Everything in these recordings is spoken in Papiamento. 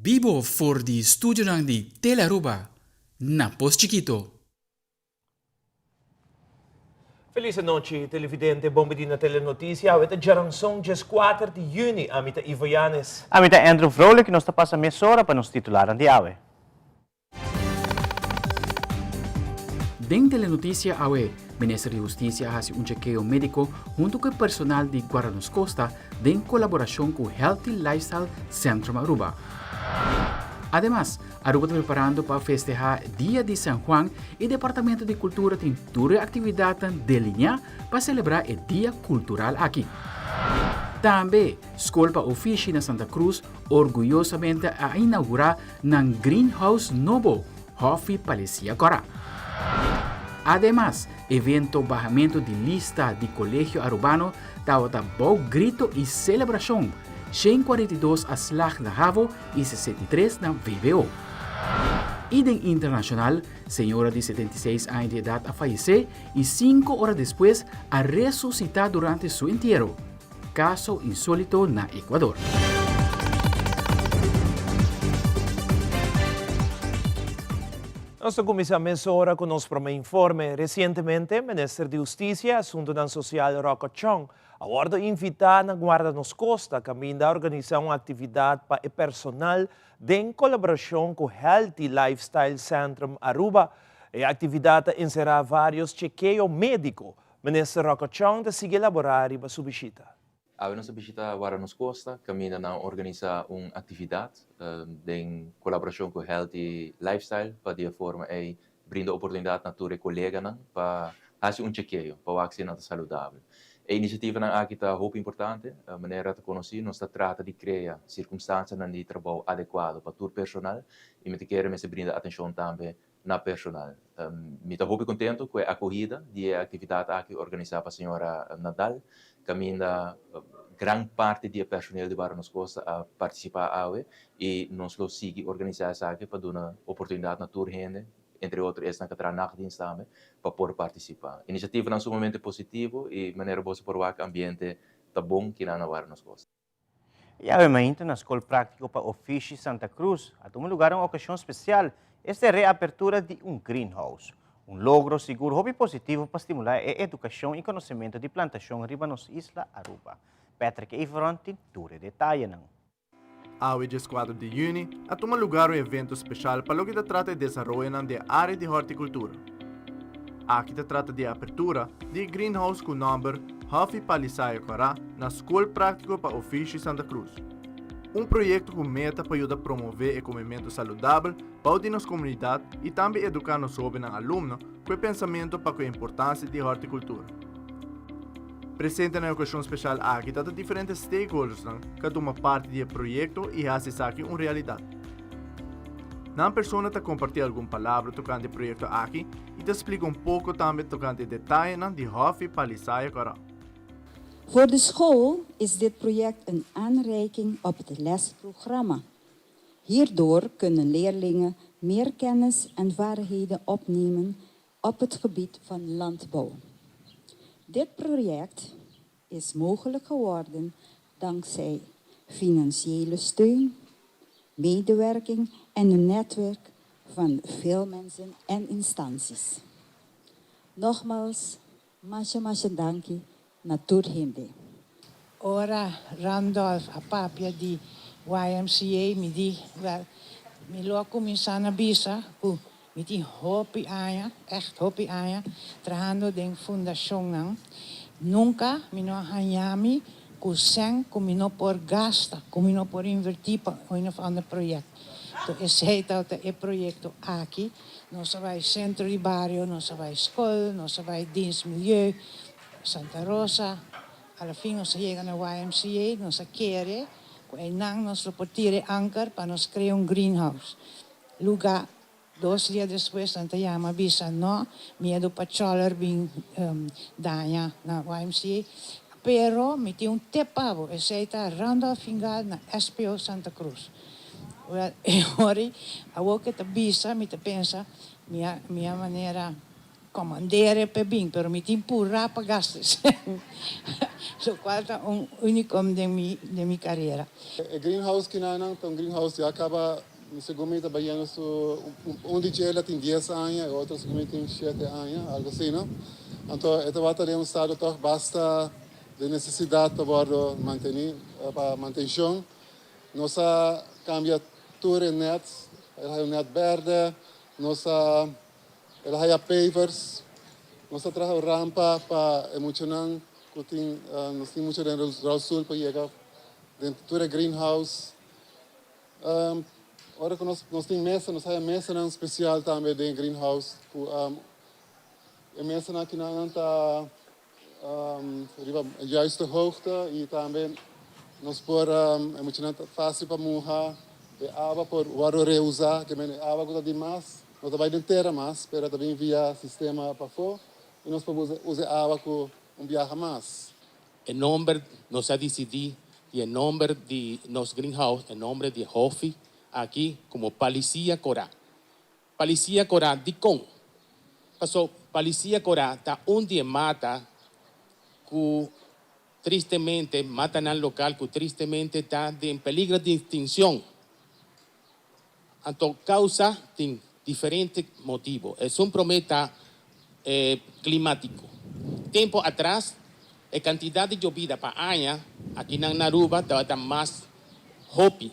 Bibo for di studionan di Telearuba na Pos Chikito. Felis anochi televidente, bon bini na Telenoticia. Awe ta djaranson 14 di juni. Ami ta Ivo Yanes. Ami ta Andrew Vrolijk y nos ta pasa mesora pa nos titularnan di awe. Den Telenoticia awe, Minister di Husticia a haci un chekeo medico hunto cu e personal di Guarda Nos Costa den colaboracion cu Healthy Lifestyle Centrum Aruba. Ademas, Aruba ta preparando pa festeha Dia di San Juan y Departamento di Cultura tin tur e actividadnan delinea pa celebra e dia cultural aki. Tambe, Scol pa Ofishi na Santa Cruz orguyosamente a inaugura nan greenhouse nobo, Hòfi Palesia Kòrá. Ademas, evento Bahamentu di Lista di Kolegio Arubano tabata bou grito i selebrashon, 142 a slag na havo i 63 na vwo. I den internashonal, señora di 76 aña di edat a fayesé i sinku ora despues a resusitá durante su entiero. Caso insolito na Ecuador. Nos ta kuminsá mesora ku nos promé informe. Resientemente, Minister di Hustisia i Asuntunan Sosial Rocco Chong a wòrdu invitá na Guarda Nos Costa kaminda a organisá un aktividat pa e personal den kolaborashon ku Healthy Lifestyle Centrum Aruba. E aktividat a enserá vários chekeo médiko Minister Rocco Chong ta sigui elaborá riba su bishita. Awe nos a bishita Guarda Nos Costa kaminda nan a organisá un aktividat den kolaborashon ku Healthy Lifestyle pa di e forma ei brinda oportunidat na tur e koleganan pa hasi un chekeo pa wak si nan ta saludabel. E inisiativanan aki ta hopi importante, manera ta konosí nos ta trata di krea sirkumstansianan di trabou adekuado pa tur personal i mi ta kere mester brinda atenshon tambe na personal. Mi ta hopi contento cu e acogida di e actividad aki organisa pa señora Nadal, caminda gran parti di e personeel di Barrio Nos Costa a participa awe y nos lo sigui organisa esaki pa duna oportunidad na tur hende, entre otro esnan cu a traha nachtdienst tambe, pa por participa. Iniciativanan sumamente positivo y manera boso por wak ambiente ta bon kinan na Barrio Nos Costa. I awe mainta na Skol Práktiko pa Ofishi Santa Cruz a tuma lugar un okashon spesial, esta e reapertura di un greenhouse. Un logro sigur hopi positivo pa stimulá e edukashon i konosementu di plantashon riba nos isla Aruba. Patrick Everon tin tur e detayenan. Awe 14 di yüni a tuma lugar un evento speshal pa loke ta trata e desaroyonan den área di hòrtikultura. Aki ta trata di e apertura di e greenhouse ku nòmber Huffy Palisaya Kòrá na Skol Práktiko pa Ofishi Santa Cruz. Un proyekto ku meta pa yuda promové e komementu saludabel bou di nos komunidat i tambe eduká nos hóbennan alumno ku e pensamentu pa ku e importansia di hòrtikultura. Presente na e okashon speshal aki ta ta diferente stakeholdersnan ku a tuma parti di e proyekto i hasi esaki un realidat. Nan persona ta kompartí algun palabra tokante e proyekto aki i ta splika un poko tambe tokante e detayenan di Hòfi Palisaya Kòrò. Voor de school is dit project een aanreiking op het lesprogramma. Hierdoor kunnen leerlingen meer kennis en vaardigheden opnemen op het gebied van landbouw. Dit project is mogelijk geworden dankzij financiële steun, medewerking en een netwerk van veel mensen en instanties. Nogmaals, masha masha danki na tur hende. Ora Randolph a papia di YMCA mi di, Wel, mi lo a cuminsa na bisa cu mi tin hopi aña, echt hopi aña, trahando den fundacionnan. Nunca mi no a haña mi cu cen cu mi no por gasta, cu mi no por inverti pa un of ander project. Enton esey tabata e proyecto aki. Nos a bay centro di bario, nos a bay scol, nos a bay dienst milieu, Santa Rosa. A la fin nos a yega na YMCA, nos a kere cu eynan nos lo por tira e anker pa nos crea un greenhouse. Luga dos dia despues nan ta yama bisa no, miedo pa choler bin daña na YMCA. Pero mi tin un tip pa bo, esey ta Randolph Fingal na SPO Santa Cruz. Wel, e ora awor ke ta bisa mi ta pensa mi a mi a manera. Comandere p'e bin, pero mi tin purá pa gasta esei. Locual ta un unicum den mi den mi carera. E greenhouse kinanan ta un greenhouse ya caba segun mi ta bayendo su un di dje la tin dies aña e otro segun mi tin shete aña algo asina anto e tabata den un estado toch basta den necesidad pa wordo manteni pa mantencion. Nos a cambia tur e nets el haya un net berde nos a El a haya pavers. Nos a traha un rampa pa e muchanan cu tin, nos tin mucha den rolstoel pa yega den tur e greenhouse. Ora cu nos, nos tin mesa, nos haya mesanan special tambe den e greenhouse cu e mesanan akinan nan ta riba e juiste hoogte y tambe nos por, e muchanan ta facil pa muha e awa por wordo reusa, ke men e awa cu ta di mas no ta bay den tera mas, pero ta bin via sistema pafo y nos por usa e awa cu un biaha mas. E nomber nos a dicidi di e nomber di nos greenhouse, e nomber di e hofi aki como Palicia Cora. Palicia Corá, dikon? Paso Palicia Corá ta un di e mata ku tristemente, matanan lokal ku tristemente ta den peligro di extinsion. Anto kousa tin diferente motibo. Esun promé ta e klimatiko. Tempo atras e kantidat di yobida pa aña akinan na Aruba tabata mas hopi.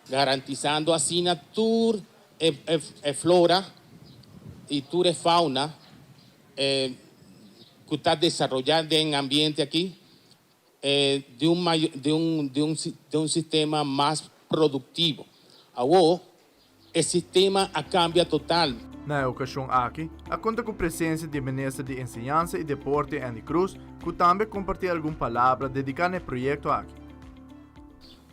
Garantisando asina tur e flora y tur e fauna cu ta desaroya den ambiente aki di un di un sistema mas productivo. Awo e sistema a cambia total. Na e ocasion aki, a conta cu presencia di e Minister di Enseñansa y Deporte Endy Croes, cu tambe a comparti algun palabra dedica na e proyecto aki.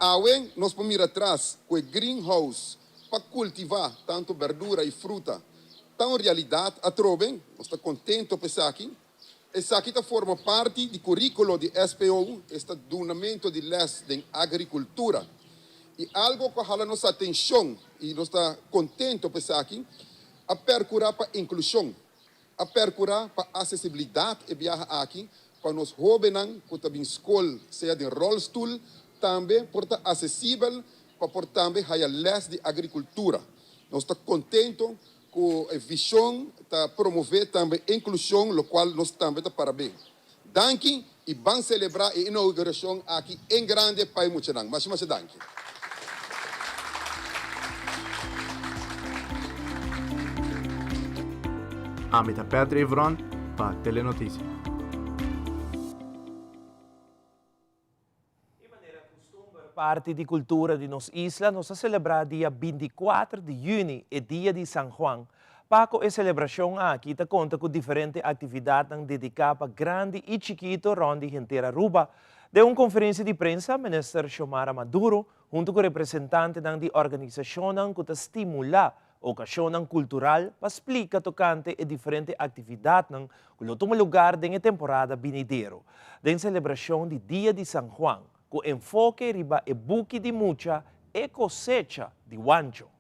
Awe nos por mira atras ku e greenhouse pa kultivá tantu berdura i fruta ta un realidat atrobe. Nos ta kontento pa esaki. Esaki ta forma parti di kuríkulo di SPO, esta dunamentu di lès den agrikultura. I algu ku a hala nos atenshon i nos ta kontento pa esaki, a perkurá pa inklushon. A percura pa accesibilidad e biaha aki pa nos hobennan cu ta bin scol sea den rolstoel tambe por ta accesibel pa por tambe haya les di agricultura. Nos ta contento cu e vision ta promove tambe inclusion locual nos tambe ta para ben. Danki y ban celebra e inauguracion aki en grande pa e muchanan. Masha masha danki. Ami ta Patrick Evron pa Telenoticia. I manera kustumber parti di kultura di nos isla nos ta selebrá dia bintikuater di yüni, e dia di San Juan. Paco e selebrashon aki ta konta ku diferente aktividatnan dediká pa grandi i chikito rònt di henter Aruba. Den un konferensia di prensa Minister Xiomara Maduro huntu ku representantenan di organisashonnan ku ta stimulá Okashonnan kultural pa splika tokante e diferente aktividatnan ku lo tuma lugar den e temporada binidero, den selebrashon di Dia di San Juan, ku enfoke riba e buki di mucha E Kosecha di Wancho.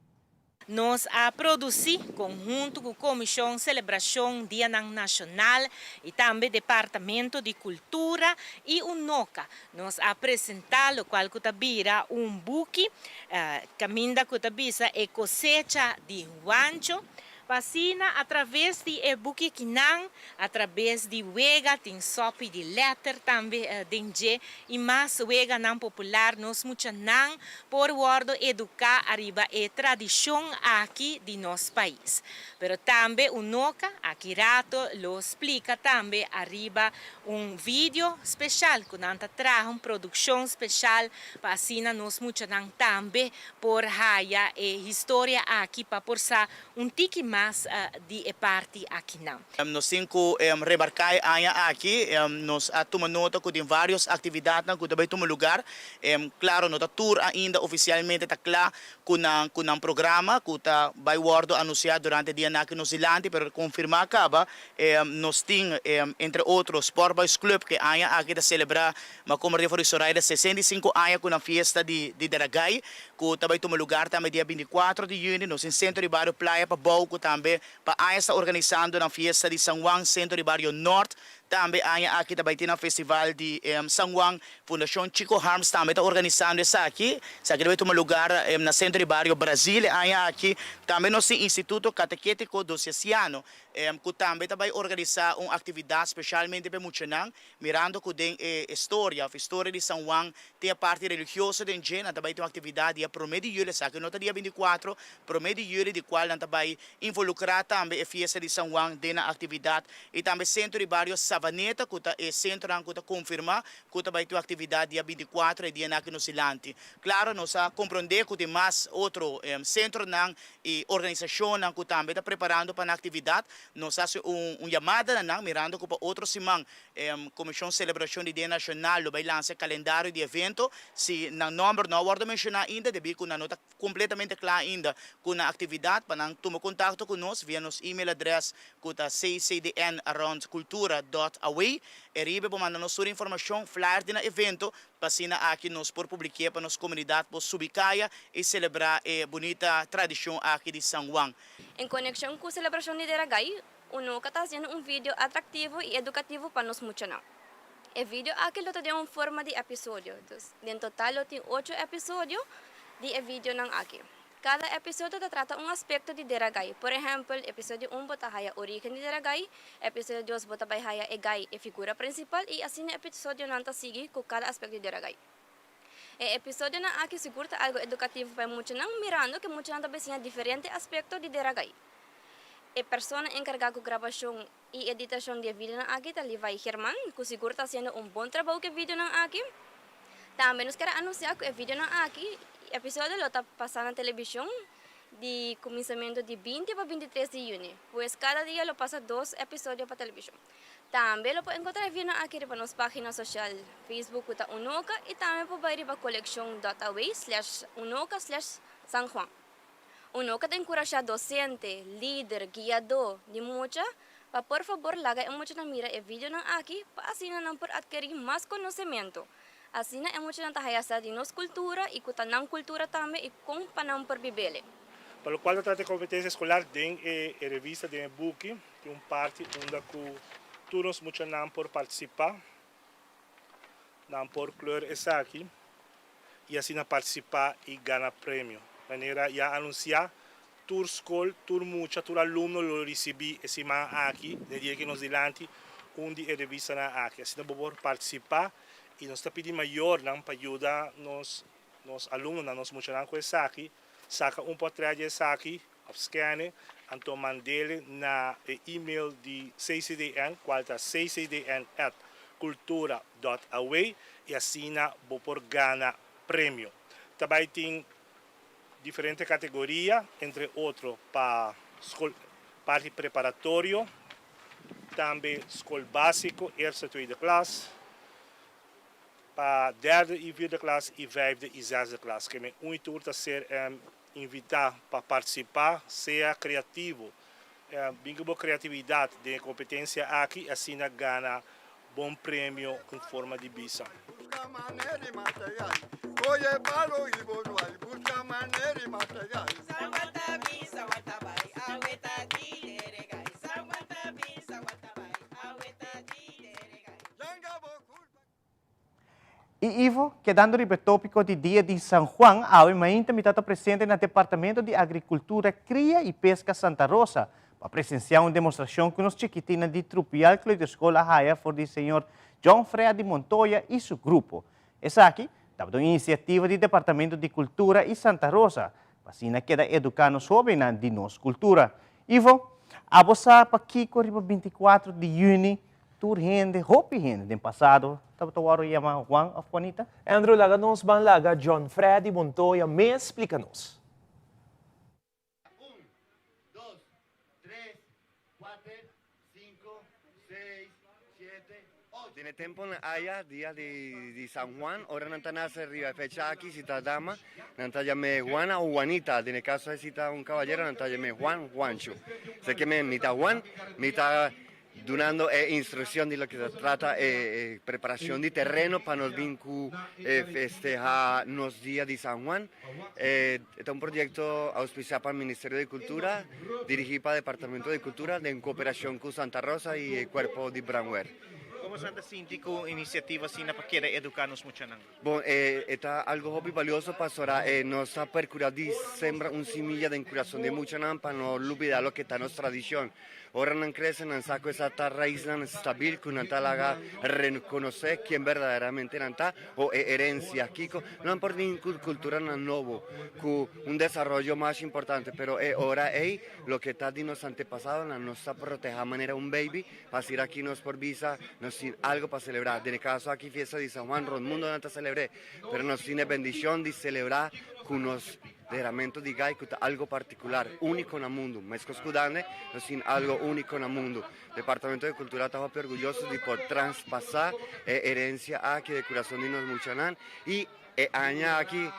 Nos a produsí konhunto ku Komishon Selebrashon Dianan Nashonal i tambe Departamento di Kultura i Unoca. Nos a presentá lokual ku ta bira un buki kaminda ku ta bisa e kosecha di Wancho. Pa asina atraves di e buki kinan, atrabes di wega, tin sòpi di lèter tambe den dje i mas weganan popular, nos muchanan por wòrdu eduká ariba e tradishon aki di nos pais. Pero tambe Unoca aki rato lo splika tambe ariba Un video special cu nan ta traha un produccion special pa asina nos muchanan tambe por haya e historia aki pa por sa un tiki mas di e parti akinan. Nos tin cu remarca e aña aki nos a tuma nota cu tin varios actividadnan cu ta bay tuma lugar. Claro no ta tur ainda oficialmente ta cla cu nan cu nan programa cu ta bay wordo anuncia durante e dianan aki nos dilanti pero confirma caba Nos tin, entre otro, Sport Boys Club ku e aña aki ta selebrá Macomer di Zoraida 65 aña ku nan fiesta di di Daragai ku ta bai tuma lugar tambe dia 24 di yüni. Nos tin Sentro di Bario Playa Pabou ku tambe pa aña sta organisando nan fiesta di San Juan, Sentro di Bario Nort. Tambe aña aki ta bai tin nan festival di San Juan. Fundacion Chico Harms tambe ta organisando esaki. Esaki ta bai tuma lugar na Centro di Bario Brazil e aña aki. Tambe nos tin Instituto Catequetico Dosesiano cu tambe ta bai organisa un actividad specialmente pa e muchanan, mirando cu den e storia of historia di San Juan tin e parti religioso den dje. Nan ta bai tin un actividad dia prome di juli, esaki no ta dia 24, prome di juli, di cual nan ta bai involucra tambe e fiesta di San Juan den nan actividad. Y tambe Centro di Bario Savaneta cu ta e centronan cu ta confirma cu ta bay tin un actividad dia 24 e dianan aki nos dilanti. Claro nos a comprende cu tin mas otro centronan y organisacionnan cu tambe ta preparando pa nan actividad. Nos a haci un yamada na nan mirando cu pa otro siman Comision Celebracion di Dia Nacional lo bay lansa e calendario di evento. Si nan nomber no a wordo menciona ainda debi cu nan no ta completamente cla ainda cu nan actividad pa nan tuma contacto cu nos via nos email adres cu ta ccdn arond cultura dot away. E riba por manda nos tur informacion, flyer di nan evento pa asina aki nos por publike pa nos comunidad por subi caya y celebra e bunita tradicion aki di San Juan. En conexion cu celebracion di Dera Gai, Unoca ta haciendo un video atractivo y educativo pa nos muchanan. E video aki lo ta den un forma di episodio, dus den total lo tin ocho episodio di e videonan aki. Kada episodio ta trata un aspekto di Dera Gai. Por ehèmpel, episodio un bo ta haya orígen di Dera Gai, episodio dos bo ta bai haya e gai, e figura prinsipal, i asina episodionan ta sigui ku kada aspekto di Dera Gai. E episodionan aki sigur ta algu edukativo pa e muchanan, mirando ku e muchanan ta bai siña diferente aspekto di Dera Gai. E persona enkargá ku grabashon i editashon di e videonan aki ta Levi German, ku sigur ta hasiendo un bon trabou ku e videonan aki. Tambe nos kier a anunsiá ku e videonan aki, episodio lo ta pasá na telebishon di kuminsamentu di 20 pa 23 di yüni. Pues kada dia lo pasa dos episodio pa telebishon. Tambe lo por enkontrá e videonan aki riba nos página sosial Facebook ku ta Unoca i tambe por bai riba kolekshon dòt away slash unoca slash san juan. Uno ku ta enkurashá dosente, lider, guiadó di mucha pa por fabor laga e muchanan mira e videonan aki pa asina nan por atkerí mas konosementu. Asina e muchanan ta haya sa di nos kultura i ku ta nan kultura tambe i kon pa nan por bib'ele. Pa lokual ta trata e kompetensia eskolar den e revista, den e buki, tin un parti unda ku tur nos muchanan por partisipá. Nan por kleur esaki y asina participa y gana premio. Manera ya anuncia, tur scol, tur mucha, tur alumno lo ricibi e siman aki, den dia ki nos dilanti, un di e revistanan aki. Asina bo por participa y nos ta pidi mayornan pa yuda nos nos alumnonan, nos muchanan cu esaki, saca un portret di esaki of scan'e, anto mand'ele na e email di CCDN, cual ta ccdn at cultura dot away y asina bo por gana premio. Ta bay tin diferente categoria, entre otro pa scol parti preparatorio, tambe scol basico, eerste, tweede klas, pa derde y vierde klas y vijfde y zesde klas. Keme un y tur ta ser invitá pa partisipá, sea kreativo. Bin ku bo kreatividat den e kompetensia aki i asina gana bon premio un forma di bisa. I Ivo, kedando riba e tópiko di Dia di San Juan, awe mainta mi ta ta presente na Departamento di Agrikultura, Kria i Peska Santa Rosa pa presensiá un demostrashon ku nos chikitinnan di Trupial Kleuterschool a haya for di señor John Freddy Montoya i su grupo. Esaki tabata un inisiativa di Departamento di Kultura i Santa Rosa pa asina keda eduká nos hóbennan di nos kultura. Ivo, abo sa pakiko riba 24 di yüni Tur hende, hopi hende den pasado tabata wòrdu yamá Juan òf Juanita. Andrew, laga nos ban laga John Freddy Montoya mes splika nos. Un, dos, tres, kuater, sinku, seis, shete, ocho. Den e temponan aya, dia di di San Juan, ora nan ta nase riba e fecha aki, si ta dama, nan ta yam'é Juana o Juanita, den e kaso si ta un kaballero nan ta yam'é Juan, Juancho. Esei ke men, mi ta Juan, mi ta. Dunando e instruccion di loke ta trata e preparacion di tereno pa nos bin cu festeha nos dia di San Juan. E ta un proyecto auspicia pa Ministerio di Cultura, dirigi pa Departamento di Cultura den cooperacion cu Santa Rosa y e Cuerpo di Brandweer. Como Santa sinti cu iniciativa asina pa keda educa nos muchanan? Bon, e ta algo hopi balioso pasobra nos ta percura di sembra un similla den curason di e muchanan pa no lubida loke ta nos tradicion. Ora nan crece nan sa cu esa ta raiznan stabil cu nan ta laga reconoce kien berdaderamente nan ta o e herencia kico. Nan por bin cu culturanan nobo, cu un desaroyo mas importante, pero e ora ey loke ta di nos antepasadonan nos ta proteha manera un baby pa asina aki nos por bisa nos tin algo pa celebra. Den e caso aki fiesta di San Juan rond mundo nan ta celebre, pero nos tin e bendicion di celebra cu nos Derramento di gai cu ta algo particular, unico na mundo. Mescos cu Dande, nos tin algo unico na mundo. Departamento di Cultura ta hopi orguyoso di por traspasa e herencia aki den curason di nos muchanan y e aña aki,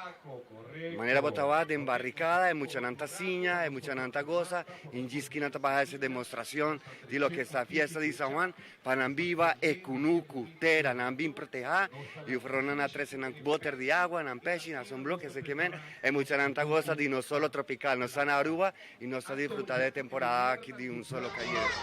manera bo ta wak den barricada, e muchanan ta siña, e muchanan ta goza y djis kinan ta baha ese demostracion di loke esta fiesta di San Juan Pa nan biba e kunuku, tera, nan bin protehá, i ufronan a trese nan boter di agua, nan peshi, nan sombró, kese ke men. E muchanan ta gosa di nos solo tropikal. Nos ta na Aruba i nos ta disfrutá di e temporada aki di un solo kayente.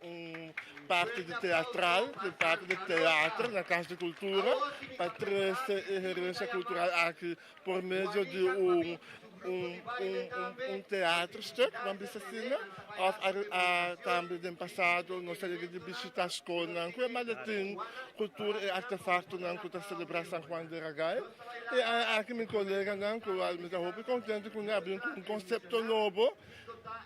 Un parti di teatral, di parti di teatro na Cas di Cultura pa trece e herencia cultural aki por medio di un un un un theaterstuk, nan bisa asina, of a tambe den pasado nos a yega di bishita scolnan cu e maletin cu tur e artefactonan cu ta celebra San Juan de Ragay. E aña aki mi coleganan cu mi ta hopi contento cu nan a bin cu un concepto nobo.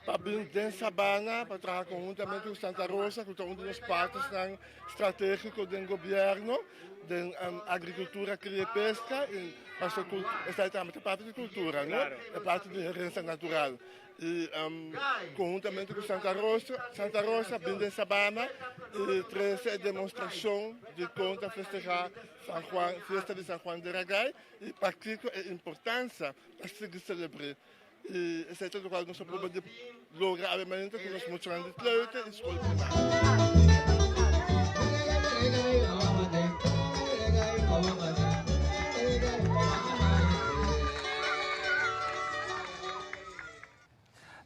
pa bin den Sabana pa traha conhuntamente cu Santa Rosa cu ta un di nos partnersnan strategico den gobierno den agricultura, cria y pesca y pasobra esaki tambe ta parti di cultura no, e parti di herencia natural y conhuntamente cu Santa Rosa, Santa Rosa bin den Sabana y trece e demostracion di con ta festeha San Juan, fiesta di San Juan de Ragay y pakico e importancia pa sigui celebre. I esei ta lokual nos a proba di logra awe ku nos muchanan di kleuter i skol primario.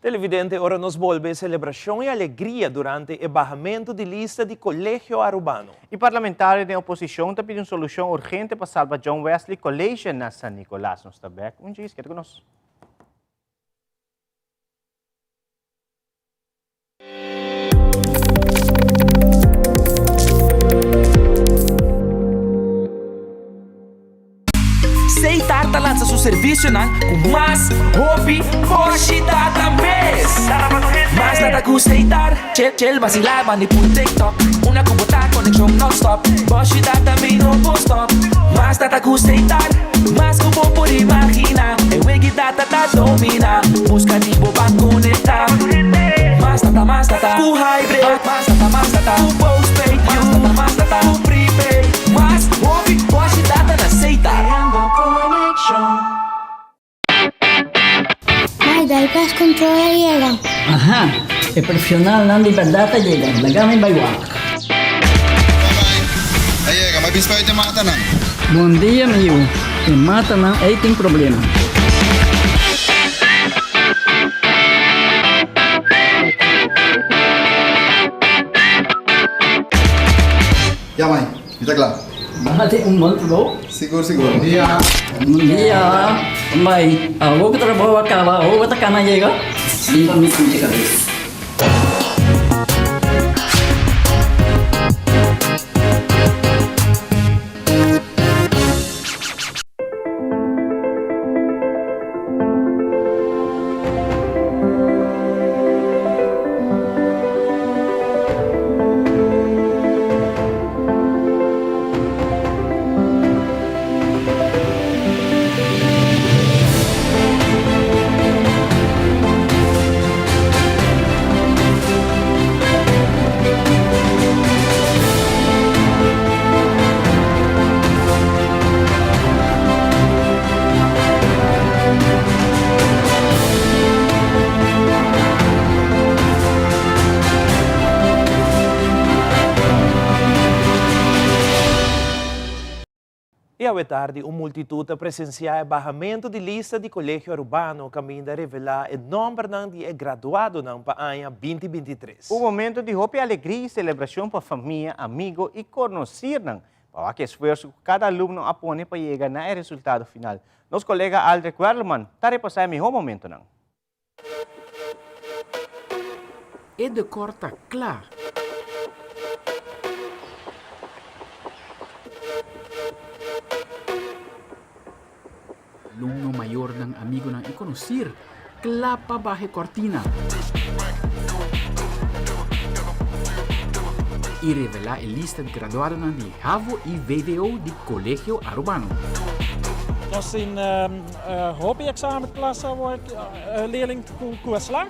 Televidente, ora nos bolbe celebracion y alegria durante e bahamento di lista di Colegio Arubano. E parlamentario den oposicion ta pidi un solucion urgente pa salba John Wesley College na San Nicolas. Nos ta bek un djis, keda cu nos. Seitar ta lansa su servisionan ku mas hopi boshi data mes. Mas data ku Seitar, chel chel basilá bandi pun TikTok. Una ku bo ta konekshon nònstòp, boshi data mi no por stòp. Mas data ku Seitar, mas ku bo por imaginá. E wegi data ta dominá, buska di bo pa konektá. Mas data, mas data ku hybrid, mas data, mas data ku postpaid, mas data, mas data ku prepaid. Mas hopi boshi data na Seitar. Mai, dai pest control a yega. Aha, e profesionalnan di berdad a yega, laga mi bai wak. A yega, bai bispa e matanan. Bon dia mi yu, e matanan ei tin problema. Ya mai, mi ta kla. Bati un bon trabou. Sigur, sigur. Bon dia. Bon dia. Mai, awor ku trabou a kaba, awor bo ta kana yega? Bin pa mi pincha kabes. awe tardi un multitud a presencia e bahamento di lista di Colegio Arubano caminda revela e nombernan di e graduadonan pa aña binti bintitres. Un momento di hopi alegria y celebracion pa famia, amigo y conocirnan pa wak e esfuerso cu cada alumno a pone pa yega na e resultado final. Nos colega Aldrich Werleman ta repasa e miho momentonan. E dekor ta kla. Alumno, mayornan, amigonan i konosir kla pa baha e kortina i revelá e lista di graduadonan di havo i vwo di Colegio Arubano. Nos tin Hopi examen klas awor leerling ku a slag.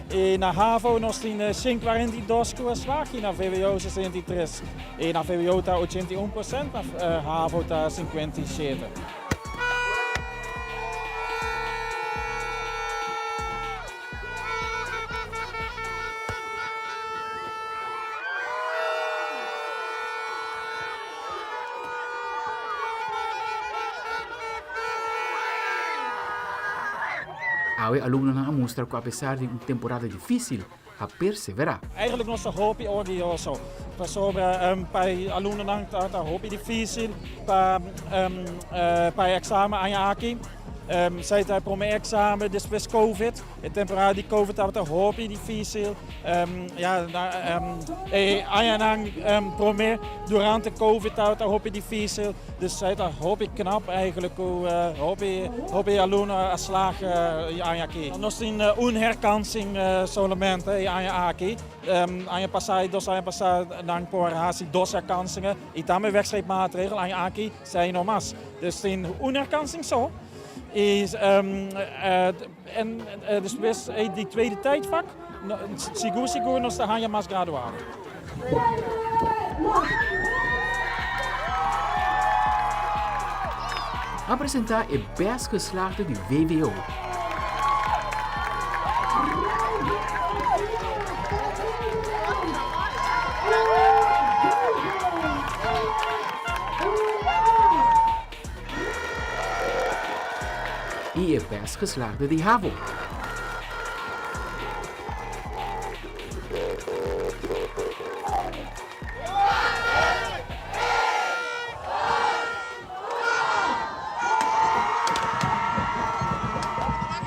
I na havo nos tin 142 ku a slag i na vwo 63. I na vwo ta 81%, na havo ta 57. Awe alumnonan a mustra ku apesar di un temporada difísil, a perseverá. Eigenlijk nos ta hopi orguyoso pasobra pa e alumnonan ta hopi difísil pa pa e eksamen aña aki. Esei ta e promé eksamen despues covid. E temporada di covid tabata hopi difícil. Ja, e añanan promé durante covid tabata hopi difícil. Dus zij ta hopi knap eigenlijk ku hopi, hopi alumno a slaag e aña aki. Nos tin un herkansing solamente e aña aki. Aña pasá i dos aña pasá nan por hasi dos herkansingen i tambe wegstreepmaatregel. Aña aki sei no mas. Dus tin un herkansing so. I en despues di tweede tijdvak, sigur sigur nos ta haña mas graduado. A presentá e best geslaagde di vwo. I e best geslaagde di havo.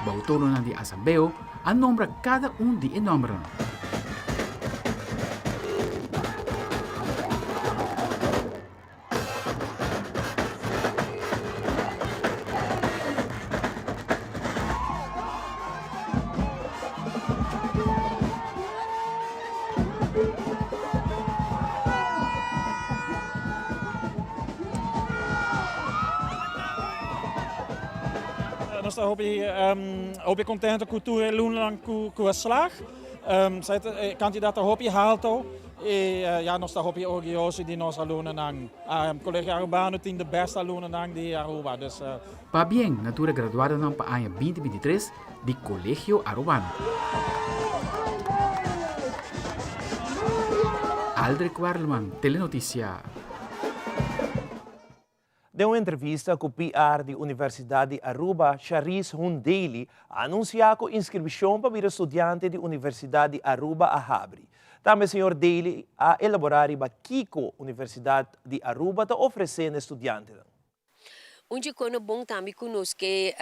Bou tononan di asambeo a nombra kada un di e nombernan. Nos ta hopi hopi contento cu tur e lunanan cu a slag. E cantidad ta hopi halto. I ya nos ta hopi orguyoso di nos alumnonan. Colegio Arubano tin de best alumnonan di Aruba. Dus. Pabien na tur e graduadonan pa aña binti bintitres di Colegio Arubano. Aldrich Werleman, Telenoticia. Den un entrevista ku PR di Universidat di Aruba, Charis Hundaly a anunsiá ku inskribishon pa bira studiante di Universidat di Aruba a habri. Tambe señor Daly a elaborá riba kiko Universidat di Aruba ta ofresé na e studiantenan. Un dje kono bon tambe ku nos ke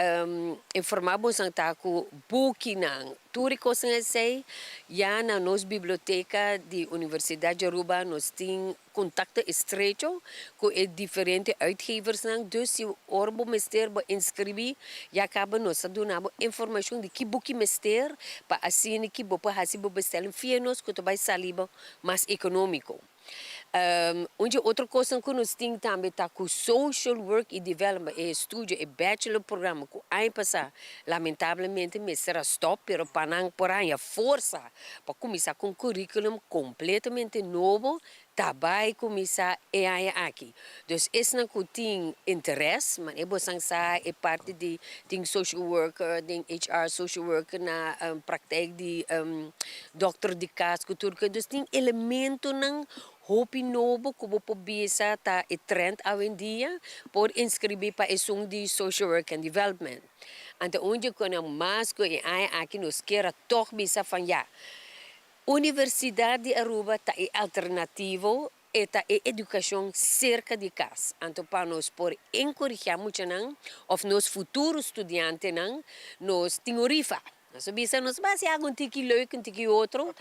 informá bosan ta ku bukinan, tur e kosnan esei ya na nos biblioteka di Universidat di Aruba nos tin Contacto estrecho cu e diferente uitgeversnan, dus si ora bo mester bo inscribi ya caba nos ta duna bo informacion di ki buki mester pa asina ki bo por haci bo bestelling via nos cu ta bay sali bo mas economico. Un dje otro cosnan cu nos tin tambe ta cu Social Work y Development, e estudio, e bachelor programa cu aña pasa lamentablemente mester a stop pero pa nan por haña forsa Pa kuminsá ku un curriculum kompletamente nobo ta bai kuminsá e aña aki. Dus esnan ku tin interes, manera bosan sa e parti di tin social worker, den HR social worker na praktijk di dokter di kas ku tur kos, dus tin elementonan. Hopi nobo ku bo por bisa ta e trend awendia, por inskribí pa esun di Social Work and Development. Anto un dje ku nan mas ku e aña aki nos kier a tòg bisa van ya, Universidat di Aruba ta e alternativo, e ta e edukashon serka di kas. Anto pa nos por enkoregiá muchanan òf nos futuro studiantenan, nos tin un rifa. Nos a bisa nos bai hasi algu un tiki leuk, un tiki otro.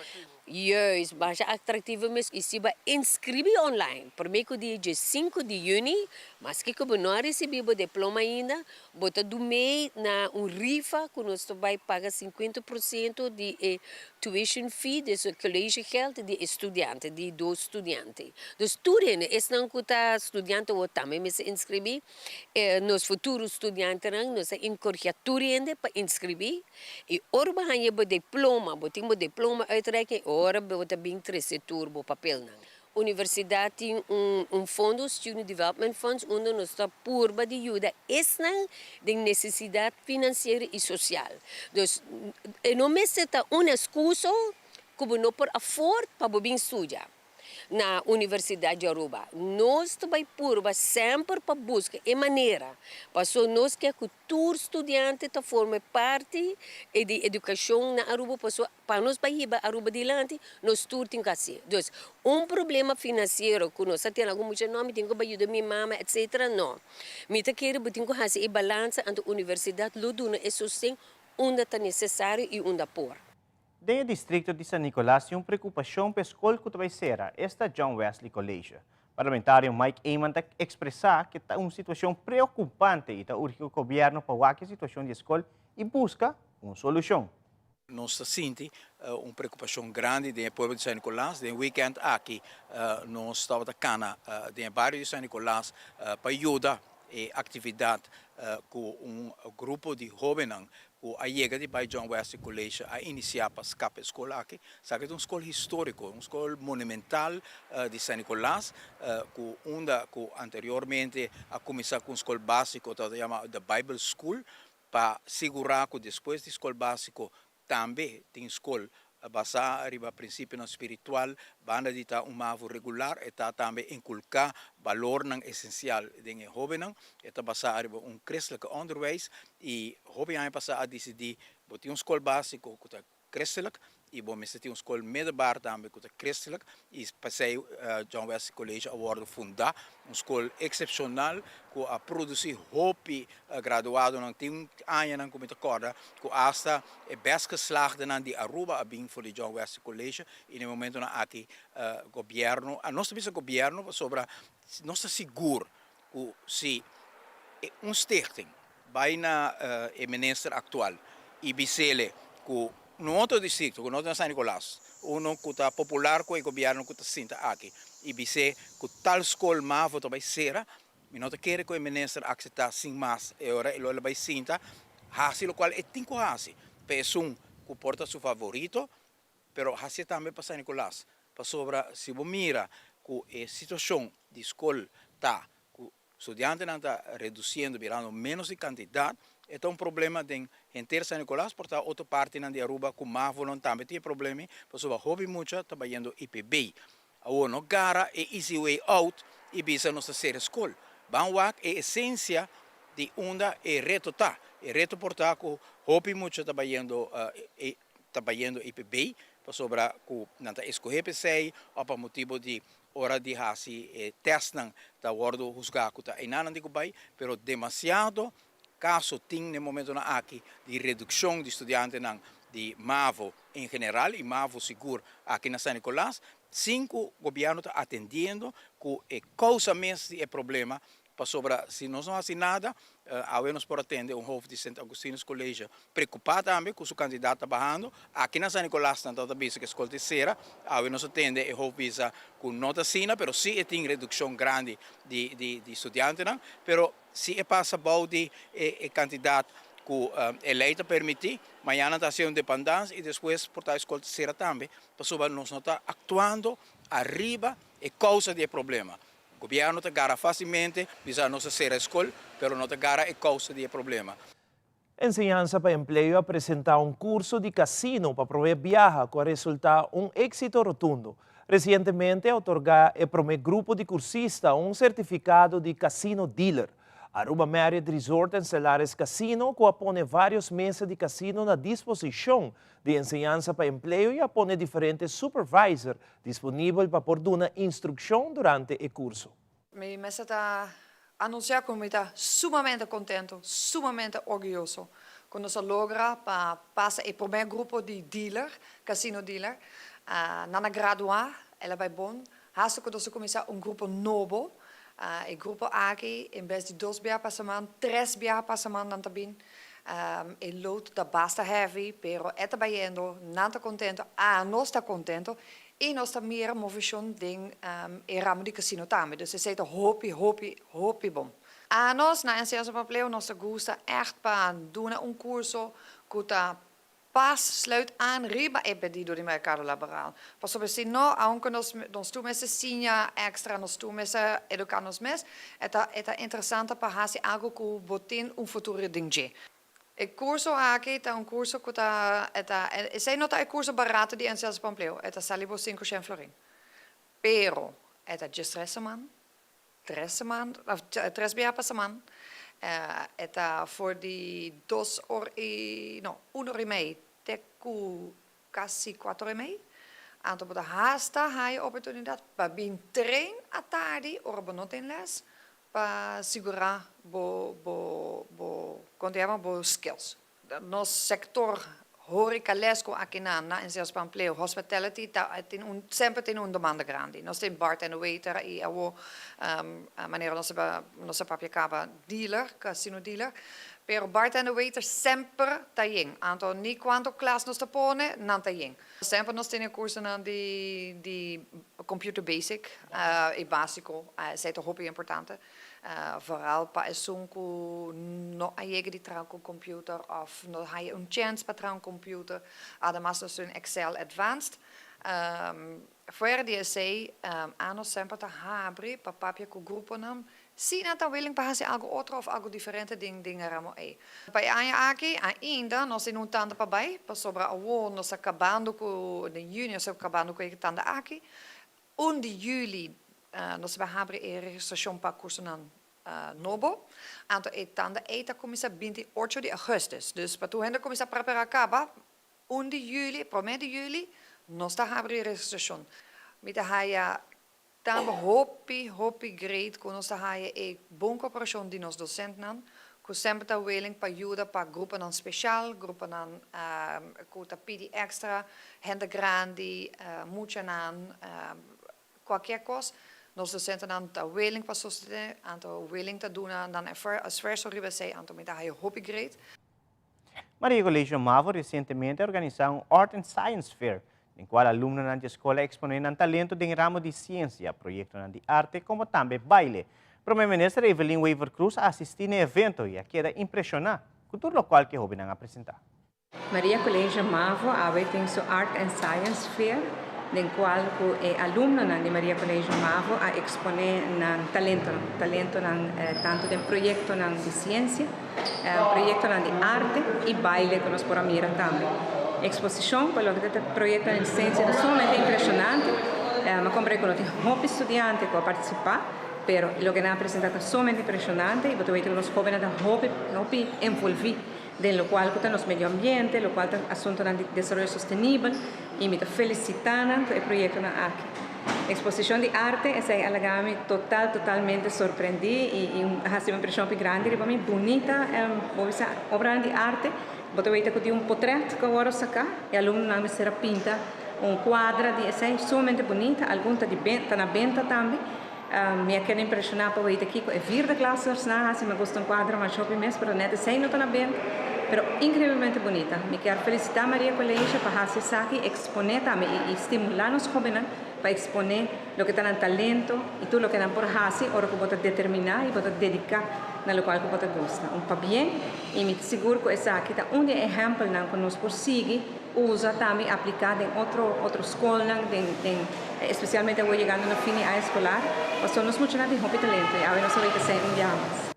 Juist, masha atractivo mes. Y si bo a inscribi online prome cu dia diescinco di juni, maske cu bo no a ricibi bo diploma ainda, bo ta dumey na un rifa cu nos ta bay paga 50% di e tuition fee, dus e collegegeld di e studiante, di dos studiante. Dus tur hende, esnan cu ta studiante awor tambe mester inscribi. Nos futuro studiantenan, nos a encouragea tur hende pa inscribi y ora bo haña bo diploma, bo tin bo diploma uitreiking, ora bo ta bin trece tur bo papelnan. Universidad tin un fondo, Student Development Funds, unda nos ta purba di yuda esnan den necesidad financiero y social. Dus e no mester ta un excuso cu bo no por afford pa bo bin studia. Na Universidad di Aruba nos ta bay purba semper pa busca e manera paso nos ke cu tur studiante ta forma parti di educacion na Aruba paso pa nos bay hiba Aruba dilanti nos tur tin cu haci. Dus un problema financiero cu nos ta tene algun mucha no mi tin cu bay yuda mi mama etc. No. Mi ta kere bo tin cu haci e balansa anto universidad lo duna e sosten unda ta necesario y unda por. Den e distrikto di San Nicolas tin un preokupashon pa e skol ku ta bai sera, esta John Wesley College. Parlamentario Mike Eman ta ekspresá ku ta un situashon preokupante i ta urgi ku gobièrnu pa wak e situashon di e skol i buska un solushon. Nos ta sinti un preokupashon grandi den e pueblo di San Nicolas. Den e weekend aki nos tabata kana den e bario di San Nicolas pa yuda e aktividat ku un grupo di hóbennan ku a yega di bai John Wesley College a inisiá pa skapa e skol aki. Esaki ta un skol históriko, un skol monumental di San Nicolas ku unda ku anteriormente a kuminsá ku un skol básiko tabata yama The Bible School pa sigurá ku despues di skol básiko Tambe tin skol basá riba prinsipionan spiritual. Banda di ta un mavo regular, e ta tambe inkulká balornan esensial den e hóbennan. E ta basá riba un christelijke onderwijs i hopi aña pasá a disidí bo tin un skol básiko ku ta christelijk i bo mester tin un skol middelbaar tambe ku ta christelijk i p'esei John Wesley College a wòrdu fundá, un skol eksepshonal ku a produsí hopi Graduadonan tin añanan ku mi ta kòrda ku asta e bèst geslaagdenan di Aruba a bin for di John Wesley College i na e momentonan aki gobièrnu, nos ta bisa gobièrnu pasobra nos ta sigur ku si un stichting bai na e minister aktual i bis'ele ku un otro distrikto ku no ta na San Nicolas, uno ku ta popular ku e gobièrnu ku ta sinta aki i bis'é ku tal skol mavo ta bai sera, Mi no ta kere ku e minister akseptá sin mas e ora e lo el a bai sinta hasi lokual e tin ku hasi pa esun ku por ta su favorito, pero hasié tambe pa San Nicolas, pasobra si bo mira ku e situashon di skol ta ku studiantenan ta redusiendo birando ménos di kantidat, e ta un problema den henter San Nicolas, por ta otro partinan di Aruba ku mavonan tambe tin e problema ei, pasobra hopi mucha ta bayendo IPB. Awor no gara e easy way out y bisa nos ta cera scol. Ban wak e esencia di unda e reto ta. E reto por ta cu hopi mucha ta bayendo ta bayendo IPB pasobra cu nan ta escoge p'esey of pa motibo di ora di haci e testnan ta wordo huzga cu ta eynan nan tin cu bay, pero demasiado Caso tin n'e momentonan aki di reduccion di studiantenan di mavo en general y mavo sigur aki na San Nicolas, sin cu gobierno ta atendiendo cu e causa mes di e problema, pasobra si nos no haci nada, awe nos por atende un hoofd di Sint Augustinus College preocupa tambe cu su cantidad ta bahando, aki na San Nicolas nan tabata bisa cu e scol ta cera, awe nos a tende e hoofd bisa cu no ta asina, pero si e tin reduccion grandi di studiantenan, pero. Si e pasa bou di e kantidat ku e lei ta permití, mañana ta hasi un depandans i despues por ta e skol ta sera tambe, pasobra nos no ta aktuando ariba e kousa di e problema. Gobièrnu ta gara fásilmente bisa nos a sera e skol, pero no ta gara e kousa di e problema. Enseñansa pa Empleo a presentá un kurso di kasino pa promé biaha ku a resultá un éksito rotundo. Resientemente a otorgá e promé grupo di kursista un sertifikado di Casino Dealer. Aruba Marriott Resort and Stellaris Casino ku a pone vários mesa di kasino na disposishon di Enseñansa pa Empleo i a pone diferente supervisor disponibel pa por duna instrukshon durante e kurso. Mi mester ta anuncia cu mi ta sumamente contento, sumamente orguyoso cu nos a logra pa pasa e prome grupo di dealer, casino dealer. Nan a gradua, el a bay bon. Hasta cu nos a cuminsa un grupo nobo. E grupo aki, en bes di dos biaha pa siman, tres biaha pa siman nan ta bin. E load ta basta heavy, pero e ta bayendo, nan ta contento, anos ta contento. I nos ta mira moveshon den e ramo di kasino tambe, dus esei ta hopi, hopi, hopi bon. Anos na Enseñansa pa Empleo nos ta gusta ègt pa duna un kurso ku ta pas sluit aan riba e pedido di merkado laboral. Pasobra si no, aunke nos nos tur mester siña èkstra, nos tur mester eduká nos mes, e ta e ta interesante pa hasi algu ku bo tin un futuro den dje. E curso aki ta un curso cu ta, e ta, esey no ta e curso barato di Enseñansa pa Empleo, e ta sali bo cinco shen florin. Pero e ta djes tres seman, tres seman, of tres bia pa seman, e ta for di dos or y, no, un or y mei te cu casi cuatro y mei. Anto bo ta hasta haya oportunidad pa bin train atardi ora bo no tin les, Pa sigurá bo bo bo kon ta yama bo skills. Nos sektor horicalesko akinan na Enseñansa pa Empleo, hospitality, ta tin un semper tin un demanda grandi. Nos tin bartender, waiter i awo manera nos a nos a papia kaba dealer, casino dealer, pero bartender, waiter semper ta yen. Anto ni kuantu klas nos ta pone, nan ta yen. Semper nos tene cursonan di di computer basic e basico, esey ta hopi importante, vooral pa esun cu no a yega di traha cu computer of no haya un chance pa traha un computer. Ademas nos tin Excel advanced. Fuera di esey anos semper ta habri pa papia cu gruponan Si nan ta willing pa hasi algu otro of algu diferente den den e ramo ei. Pa e aña aki ainda nos tin un tanda pa bai, pasobra awor nos ta kabando ku den juni nos ta kabando ku e tanda aki. Un di juli nos ta bai habri e registrashon pa kursonan nobo. Anto e tanda ei ta kuminsá 28 di augustus. Dus pa tur hende kuminsá prepará kaba, un di juli, promé di juli, nos ta habri e registrashon. Mi ta haya Tambe hopi, hopi great ku nos ta haya e bon koperashon di nos dosentnan, ku semper ta willing pa yuda pa gruponan speshal, gruponan ku ta pidi èkstra, hende grandi, muchanan, kualkier kos, nos dosentenan ta willing pa sostené, anto willing ta duna nan esfuerso riba esei, anto mi ta haya hopi great. Maria Colegio Mavo resientemente a organisá un Art and Science Fair, den kual alumnonan di e skol a eksponé nan talento den ramo di siensia, proyektonan di arte komo tambe baile. Prome Minister Evelyn Wever-Croes a asistí na e evento i a keda impreshoná ku tur lokual ku e hóbennan a presentá. Maria Colegio Mavo awe tin su Art and Science Fair den cual cu e alumnonan di Maria Colegio Mavo a expone nan talentonan, talentonan tanto den proyectonan di ciencia, proyectonan di arte y baile cu nos por a mira tambe. Exposicion pa loke ta proyectonan di ciencia ta sumamente impresionante, mi a comprende cu no tin hopi studiante cu a participa, pero loke nan a presenta ta sumamente impresionante y bo ta weten cu nos hobennan ta hopi hopi envolvi. Den lokual ku ta nos medio ambiente, lokual ta asuntunan di desaroyo sostenibel i mi ta felisitá nan ku e proyektonan aki. Eksposishon di arte, esei a laga mi total totalmente sorprendí i a hasi un impreshon hopi grandi riba mi. Bunita, bo bisa obranan di arte, bo ta weta ku tin un potrèt ku a wòrdu saká, e alumnonan mester a pinta un kuadra di esei sumamente bunita, algun ta di ta na benta tambe. Mi a keda impreshoná pa weta kiko e vierde klasers nan a hasi. Mi a gusta un kuadro masha hopi mes, pero nèt esei no ta na benta. Pero inkreiblemente bunita. Mi kier felisitá Maria Colegio pa hasi esaki, eksponé tambe i stimulá nos hóbennan pa eksponé loke ta nan talento i tur loke nan por hasi ora ku bo ta determiná i bo ta dediká na lokual ku bo ta gusta. Un pabien i mi ta sigur ku esaki ta un di e ehèmpelnan ku nos por sigui Usa tambe apliká den otro otro skolnan den den espesialmente awor yegando na fin di aña eskolar pasobra nos muchanan tin hopi talento i awe nos a wei ta esei un dia mas.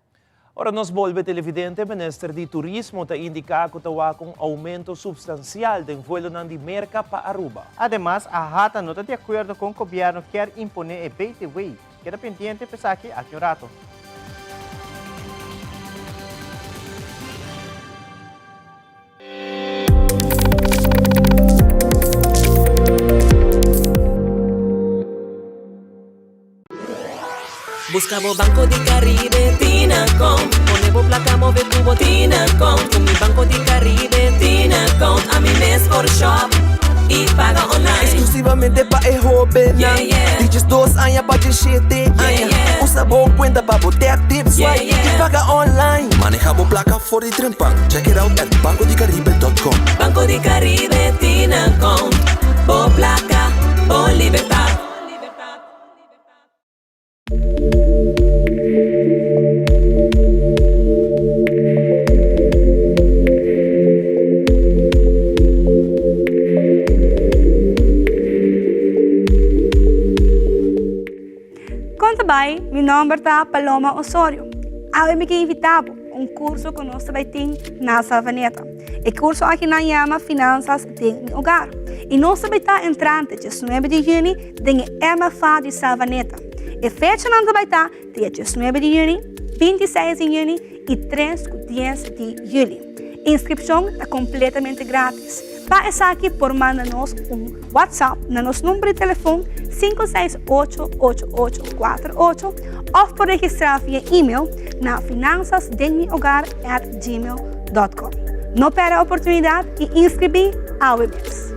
Ora nos bolbe televidente, Minister di Turismo ta indica cu ta wak un aumento substancial den vuelonan di Merca pa Aruba. Ademas, AHATA no ta di acuerdo con gobierno kier impone e BTW. Keda pendiente pa esaki aki un rato. Busca bo Banco di Caribe Tinacom Pone bo placa move cu bo Tinacom Cu mi Banco di Caribe Tinacom Ami mes por shop y paga online Exclusivamente pa e hobennan Yeah, yeah. Di 12 aña pa 17 aña Yeah, yeah. Usa bo cuenta pa bo tap tip swipe Yeah, yeah. Y paga online Maneha bo placa for di trempan Check it out at bancodicaribe.com Banco di Caribe Tinacom Bo placa, bo libertad. Kon ta bai? Mi nòmber ta Paloma Osorio. Awe mi ke invitá bo un kurso ku nos ta bai tin na Savaneta. E kurso aki nan yama Finansas den mi Hogar i nos ta bai ta entrante diesnuebe di yüni den e MFA di Savaneta. E fechanan ta bai ta dia diesnuebe di yüni, bintiseis di yüni i tres ku dies di yüli. Inskripshon ta kompletamente gratis. Pa esaki por manda nos un WhatsApp na nos number di telefon 568 8848 òf por registrá via email na finansasdenmihogar@gmail.com. No pèrdè oportunidat i inskribí awe mes.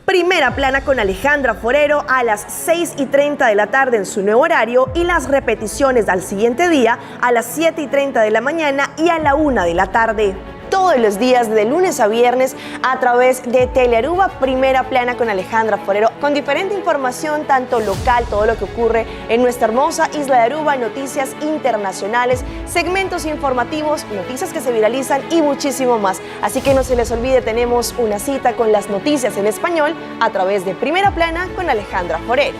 Primera Plana con Alejandra Forero a las 6 y 30 de la tarde en su nuevo horario y las repeticiones al siguiente día a las 7 y 30 de la mañana y a la 1 de la tarde. Todos los días de lunes a viernes a través de Telearuba Primera Plana con Alejandra Forero, con diferente información, tanto local, todo lo que ocurre en nuestra hermosa isla de Aruba, noticias internacionales, segmentos informativos, noticias que se viralizan y muchísimo más. Así que no se les olvide, tenemos una cita con las noticias en español a través de Primera Plana con Alejandra Forero.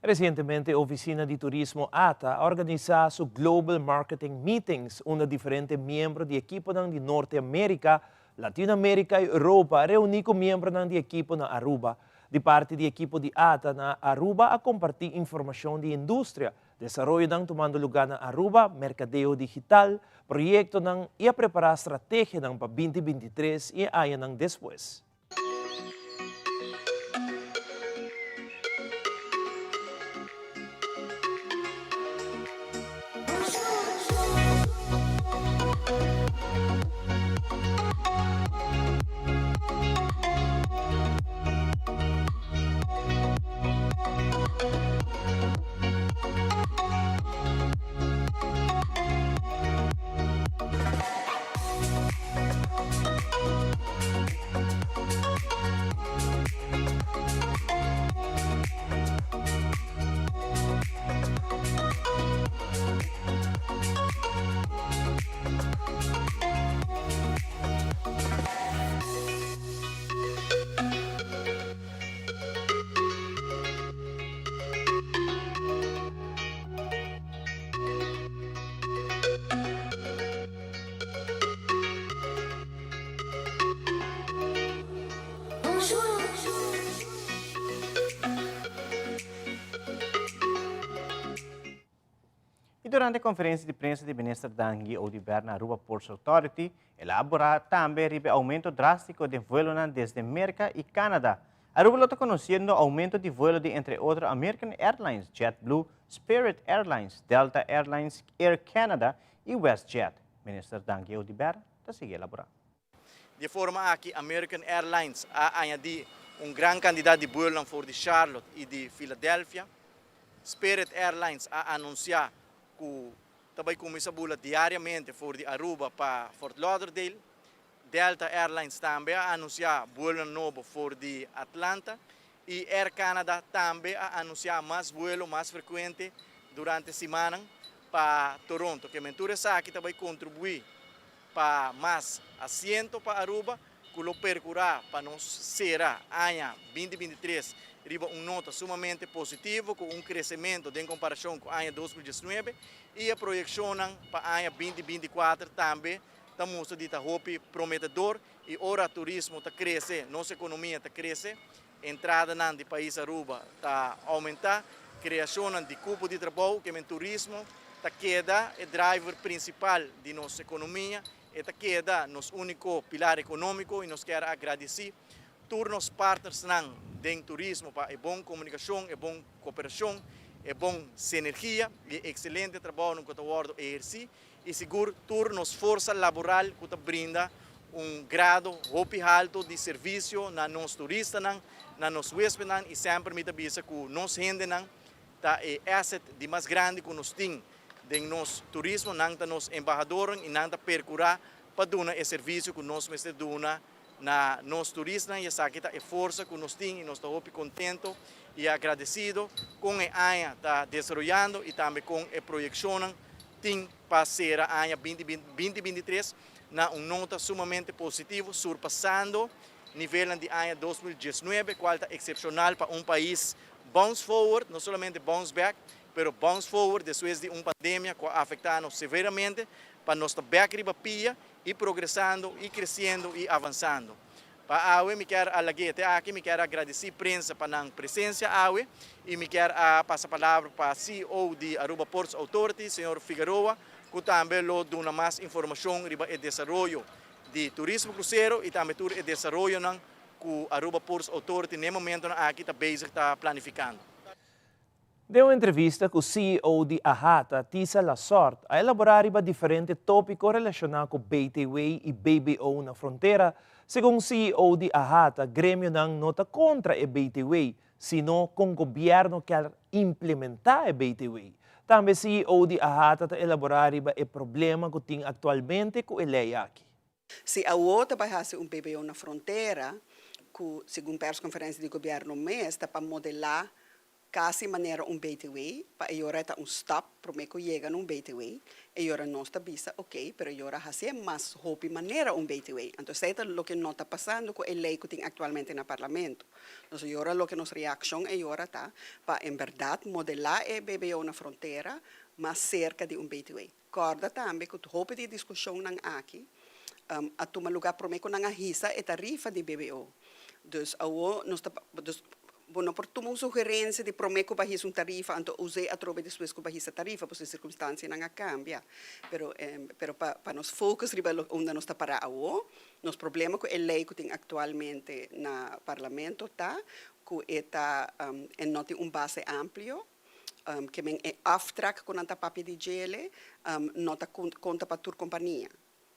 Resientemente Oficina di Turismo ata a organisa su Global Marketing Meetings unda diferente miembro di ekiponan di Norte America, Latino America y Europa a reuni cu miembronan di ekipo na Aruba. Di parti di ekipo di ata na Aruba a comparti informacion di industria, desaroyonan tumando luga na Aruba, mercadeo digital, proyectonan y a prepara strategianan pa binti 23 y e añanan despues. Y durante e conferencia di prensa di Minister Dangui Oduber na Aruba Ports Authority, el a abora tambe riba e aumento drastico den vuelonan desde Merca y Canada. Aruba lo ta conociendo aumento di vuelo di entre otro American Airlines, JetBlue, Spirit Airlines, Delta Airlines, Air Canada y WestJet. Minister Dangui Oduber ta sigui elabora. Di e forma aki American Airlines a añadí un gran kantidat di buelonan for di Charlotte i di Philadelphia. Spirit Airlines a anunsiá ku ta bai kuminsá bula diariamente for di Aruba pa Fort Lauderdale. Delta Airlines tambe a anunsiá buelonan nobo for di Atlanta. I Air Canada tambe a anunsiá mas vuelo mas frekuente durante simannan pa Toronto. Ke men tur esaki ta bai kontribuí pa mas asiento pa Aruba ku lo perkurá pa nos sera aña 2023 riba un nota sumamente positivo ku un kresementu den komparashon ku aña 2019 i e proyekshonnan pa aña 2024 tambe ta mustra di ta hopi prometedor. I ora turismo ta krese, nos ekonomia ta krese, entradanan di pais Aruba ta oumentá, kreashonnan di kupo di trabou, ke men turismo ta keda e driver prinsipal di nos ekonomia, e ta keda nos úniko pilar ekonómiko i nos kier a gradisí tur nos partnersnan den turismo pa e bon komunikashon, e bon koperashon, e bon sinergia i e ekselente trabounan ku ta wòrdu ehersí. I sigur tur nos forsa laboral ku ta brinda un grado hopi halto di servisio na nos turistanan, na nos huespenan i semper mi ta bisa ku nos hendenan ta e asset di mas grandi ku nos tin den nos turismo, nan ta nos embahadornan i nan ta perkurá pa duna e servisio ku nos mester duna na nos turistanan i esaki ta e forsa ku nos tin i nos ta hopi kontento i agradesido kon e aña ta desaroyando i tambe kon e proyekshonnan tin pa sera aña 2023 na un nota sumamente positivo surpasando nivelnan di aña 2019 kual ta eksepshonal pa un pais bounce forward, no solamente bounce back, pero bounce forward despues di un pandemia ku a afektá nos severamente pa nos ta bek riba pia i progresando i kresiendo i avansando. Pa awe mi kier a lag'é te aki, mi kier a gradisí prensa pa nan presensia awe i mi kier a pasa palabra pa CEO di Aruba Ports Authority, señor Figueroa, ku tambe lo duna mas informashon riba e desaroyo di turismo krusero i tambe tur e desaroyonan ku Aruba Ports Authority n'e momentonan aki ta bezig ta planifikando. Den un entrevista ku ceo di AHATA, Tisa Lasort, a elaborá riba diferente tópiko relashoná ku BTW i BBO na frontera. Segun ceo di AHATA, gremionan no ta kontra e BTW, sino kon gobièrnu kier implementá e BTW. Tambe ceo di AHATA ta elaborá riba e problema ku tin aktualmente ku e lei aki. Si awor ta bai hasi un BBO na frontera, ku segun perskonferensia di gobièrnu mes ta pa modelá Casi manera un BTW, pa e yora e ta un stap prome cu yega na un BTW, e yora nos ta bisa ok, pero e yora hacié mas hopi manera un BTW. Anto esey ta loke no ta pasando cu e ley cu tin actualmente na Parlamento. Nos e yora loke nos reaccion e yora ta pa en berdad modela e BBO na frontera mas cerca di un BTW. Corda tambe cu hopi di e discusionnan aki a tuma lugar prome cu nan a hisa e tarifa di BBO. Dus awo nos ta, dus bo no por tuma un sugerencia di prome cu bo a hisa un tarifa anto us'e atrobe despues cu bo a hisa tarifa pasobra e circunstancianan a cambia. Pero pero pa pa nos focus riba lo unda nos ta para awo, nos problema cu e ley cu tin actualmente na Parlamento ta cu e ta e no tin un base amplio. Ke men e aftrek ku nan ta papia di djele no ta konta pa tur kompania.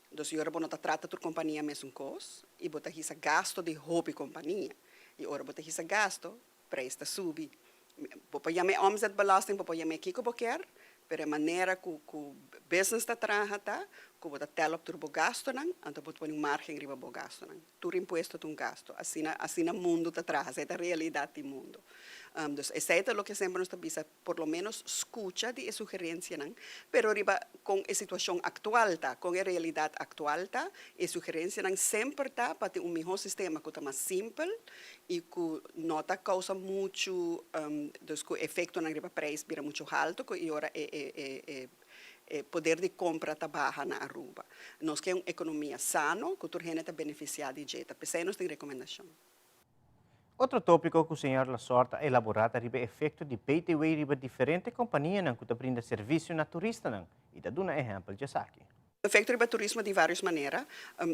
Dus i ora bo no ta trata tur kompania mesun kos i bo ta hisa gasto di hopi kompania. I ora bo ta hisa gasto, preis ta subi. Bo por yama e omzetbelasting, bo por yama e kiko bo kier, pero e manera ku ku business ta traha ta ku bo ta tel op tur bo gastonan, anto bo ta pone un margen riba bo gastonan. Tur impuesto ta un gasto. Asina, asina mundo ta traha. Esei ta realidad di mundo. Dus esei ta loke semper nos ta bisa, por lo menos scucha di e sugerencianan, pero riba con e situacion actual ta, con e realidad actual ta, e sugerencianan semper ta pa tin un miho sistema cu ta mas simpel y cu no ta causa mucho, dus cu efectonan riba prijs bira mucho halto, cu e ora e e e E poder di compra ta baha na Aruba. Nos ke un economia sano cu tur hende ta beneficia di dje. Ta p'esey nos tin recomendacion. Otro topico cu señor Lasorte a elabora ta riba e efecto di BTW riba diferente companianan cu ta brinda servicio na turistanan y ta duna ehempel djesaki. Efecto riba turismo di varios manera.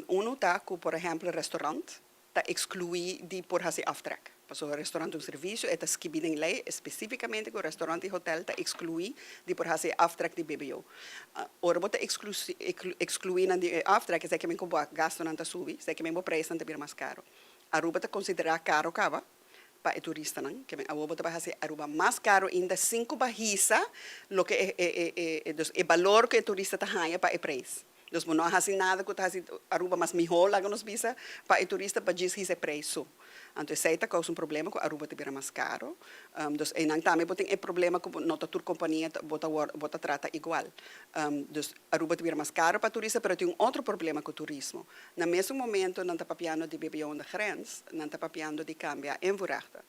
Uno ta cu por ehempel restaurant ta exclui di por haci aftrek. Pasobra restaurant ta un servicio, e ta skibi den ley especificamente cu restaurant y hotel ta exclui di por haci e aftrek di BBO. Ora bo ta exclui nan di e aftrek, esaki men cu bo gastonan ta subi, esaki men bo prijsnan ta bira mas caro. Aruba ta considera caro caba pa e turistanan, ke men awor bo ta bay haci Aruba mas caro ainda sin cu bo a hisa loke e, dus e balor cu e turista ta haya pa e prijs. Dus bo no a hasi nada ku ta hasi Aruba mas mihó, laga nos bisa, pa e turista pa djis hisa e preis so. Anto esei ta kousa un problema ku Aruba ta bira mas karo. Dus einan tambe bo tin e problema ku no ta tur kompania bo ta wòrdu bo ta trata igual. Dus Aruba ta bira mas karo pa turista pero tin un otro problema ku turismo. Na mesun momento nan ta papiando di BBO de grens, nan ta papiando di kambia invoerrechten.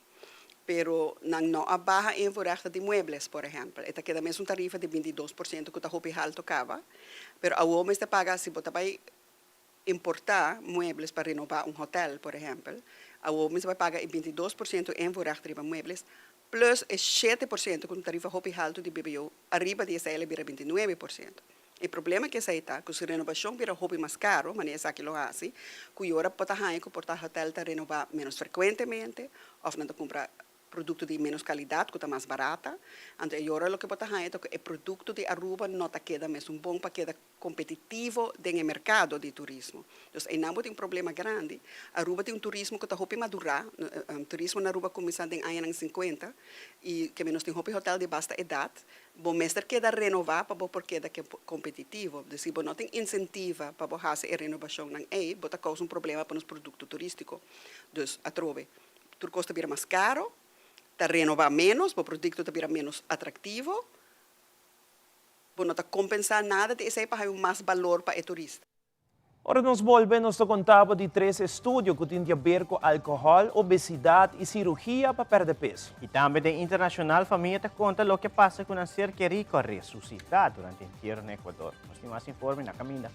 Pero nan no a baha invoerrechten di muebles por ehèmpel. E ta keda mesun tarifa di 22% ku ta hopi haltu kaba. Pero awor mester paga si bo ta bai importá muebles pa renobá un hotèl, por ehèmpel, awor mester bai paga e 22% invoerrecht riba muebles plus e 7% ku un tarifa hopi haltu di BBO, ariba di esei el a bira 29%. E problema ku esei ta ku si renobashon bira hopi mas karo, manera esaki lo hasi, ku yora por ta haña ku por ta hotèl ta renobá ménos frekuentemente òf nan ta kumpra Produkto di ménos kalidat ku ta mas barata. Anto e yora loke bo ta haña ta ku e produkto di Aruba no ta keda mesun bon pa keda kompetitivo den e merkado di turismo. Dus einan bo tin un problema grandi. Aruba tin un turismo ku ta hopi madurá. Turismo na Aruba kuminsá den añanan sinkuenta i keme nos tin hopi hotèl di basta edat. Bo mester keda renová pa bo por keda kompetitivo. Dus si bo no tin insentiva pa bo hasi e renobashonnan ei, bo ta kousa un problema pa nos produkto turístiko. Dus atrobe. Tur kos ta bira mas karo, ta renobá ménos, bo produkto ta bira ménos atraktivo, bo no ta kompensá nada di esei pa haña un mas balor pa e turista. Ora nos bolbe nos ta konta bo di tres estudio ku tin di aber ku alkohòl, obesidat i sirugia pa pèrdè peso. I tambe den internashonal famia ta konta loke a pasa ku nan ser kerí ku a resusitá durante entiero na Ekuador. Nos tin mas informe na kaminda.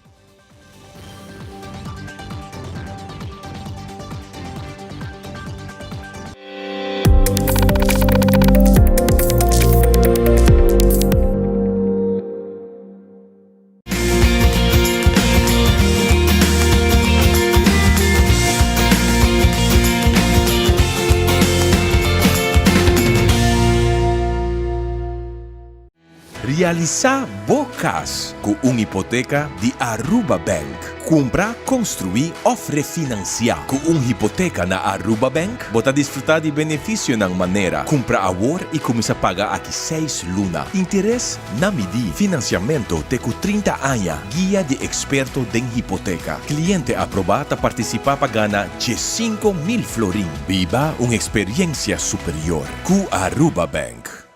Realisá bo kas ku un hipoteka di Aruba Bank. Kumpra, konstruí òf refinansiá. Ku un hipoteka na Aruba Bank, bo ta disfrutá di benefisionan manera, kumpra awor i kuminsá paga aki seis luna, interes na midí, finansiamentu te ku 30 aña, guia di eksperto den hipoteka. Kliente aprobá ta partisipá pa gana 15,000 florin. Biba un eksperiensia superior ku Aruba Bank.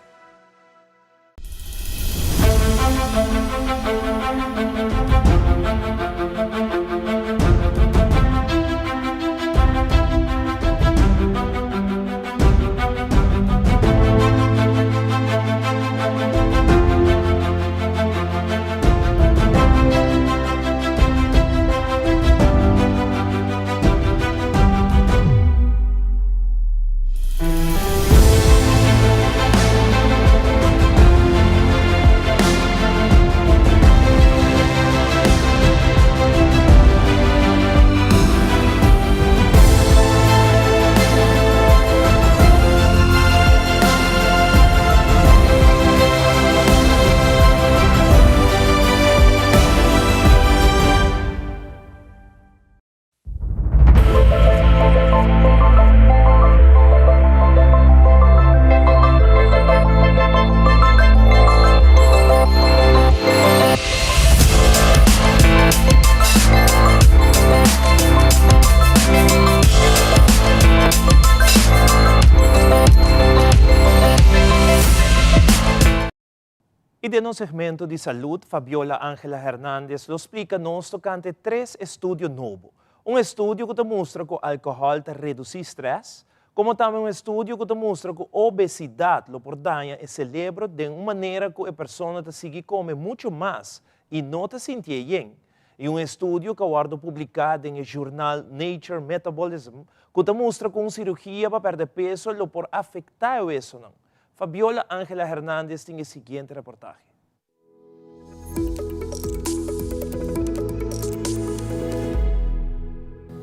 I den nos segmento di salud, Fabiola Angela Hernandez lo splica nos tocante tres estudio nobo. Un estudio cu ta mustra cu alcohol ta reduci stress, como tambe un estudio cu ta mustra cu obesidad lo por daña e celebro den un manera cu e persona ta sigui come mucho mas y no ta sintié yen. I un estudio cu a wordo publica den e journal Nature Metabolism cu ta mustra cu un cirugia pa perde peso lo por afecta e wesonan. Fabiola Angela Hernandez tin e siguiente reportahe.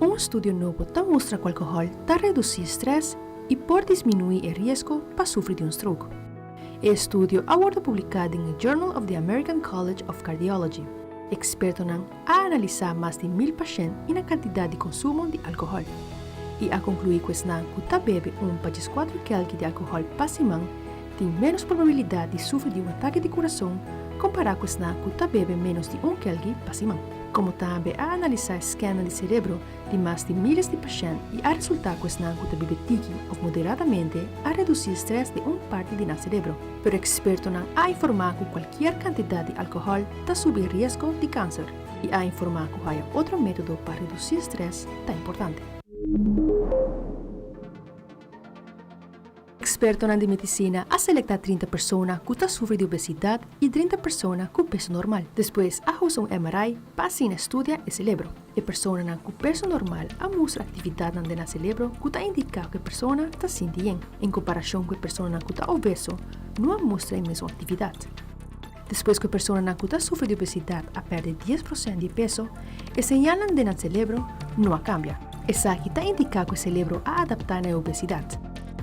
Un estudio nobo ta mustra ku alkohòl ta redusí strès i por disminuí e riesgo pa sufri di un stroke. E estudio a wòrdu publiká den e Journal of the American College of Cardiology. Ekspertonan a analisá mas di mil pashènt i nan kantidat di konsumo di alkohòl, i a konkluí ku esnan ku ta bebe un pa 14 kelki di alkohòl pa siman tin ménos probabilidat di sufri di un atake di kurason kompará ku esnan ku ta bebe ménos di un kelki pa siman. Como tambe a analisa e scannan di cerebro di mas di miles di pashent y a resulta cu esnan cu ta bibe tiki of moderadamente a reduci stress den un parti di nan cerebro. Pero expertonan a informa cu cualkier cantidad di alcohol ta subi e riesgo di cancer y a informa cu haya otro metodo pa reduci stress ta importante. Ekspertonan di medisina a selektá 30 persona ku ta sufri di obesidat i 30 persona ku peso normal. Despues a usa un MRI pa asina studia e selebro. E personanan ku peso normal a mustra aktividatnan den nan selebro ku ta indiká ku e persona ta sinti yen. En komparashon ku e personanan ku ta obeso no a mustra e mesun aktividat. Despues ku e personanan ku ta sufri di obesidat a pèrdè dies prosènt di e peso, e señalnan den nan selebro no a kambia. Esaki ta indiká ku e selebro a adaptá na e obesidat.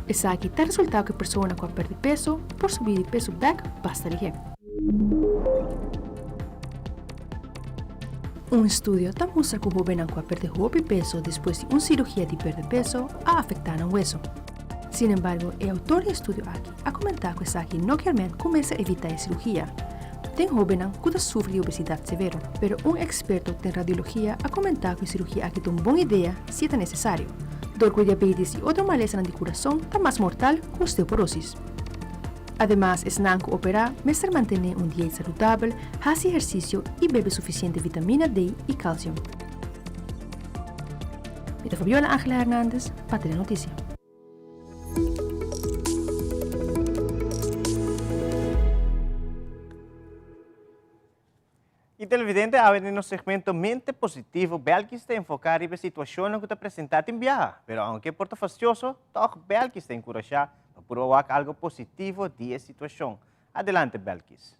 Esaki ta resultá ku e persona ku a pèrdè peso por subi di peso bèk basta lihé. Un estudio ta mustra ku hóbennan ku a pèrdè hopi peso despues di un sirugia di pèrdè peso a afektá nan weso. Sin embargo, e outor di e estudio aki a komentá ku esaki no kier men ku mester evitá e sirugia den hóbennan ku ta sufri di obesidat severo. Pero un eksperto den radiologia a komentá ku e sirugia aki ta un bon idea si e ta nesesario, dor ku e diabetes i otro malesanan di kurason ta mas mortal ku osteoporosis. Ademas, esnan ku operá mester mantené un diet saludabel, hasi ehersisio i bebe sufisiente vitamina D i kalsium. Mi ta Fabiola Angela Hernandez pa Telenoticia. Y televidente, awe den nos segmento Mente Positivo, Belkis ta enfoca riba e situacionnan cu ta presenta tin biaha. Pero aunke por ta fastioso, toch Belkis ta encurasha pa purba wak algo positivo di e situacion. Adelante, Belkis.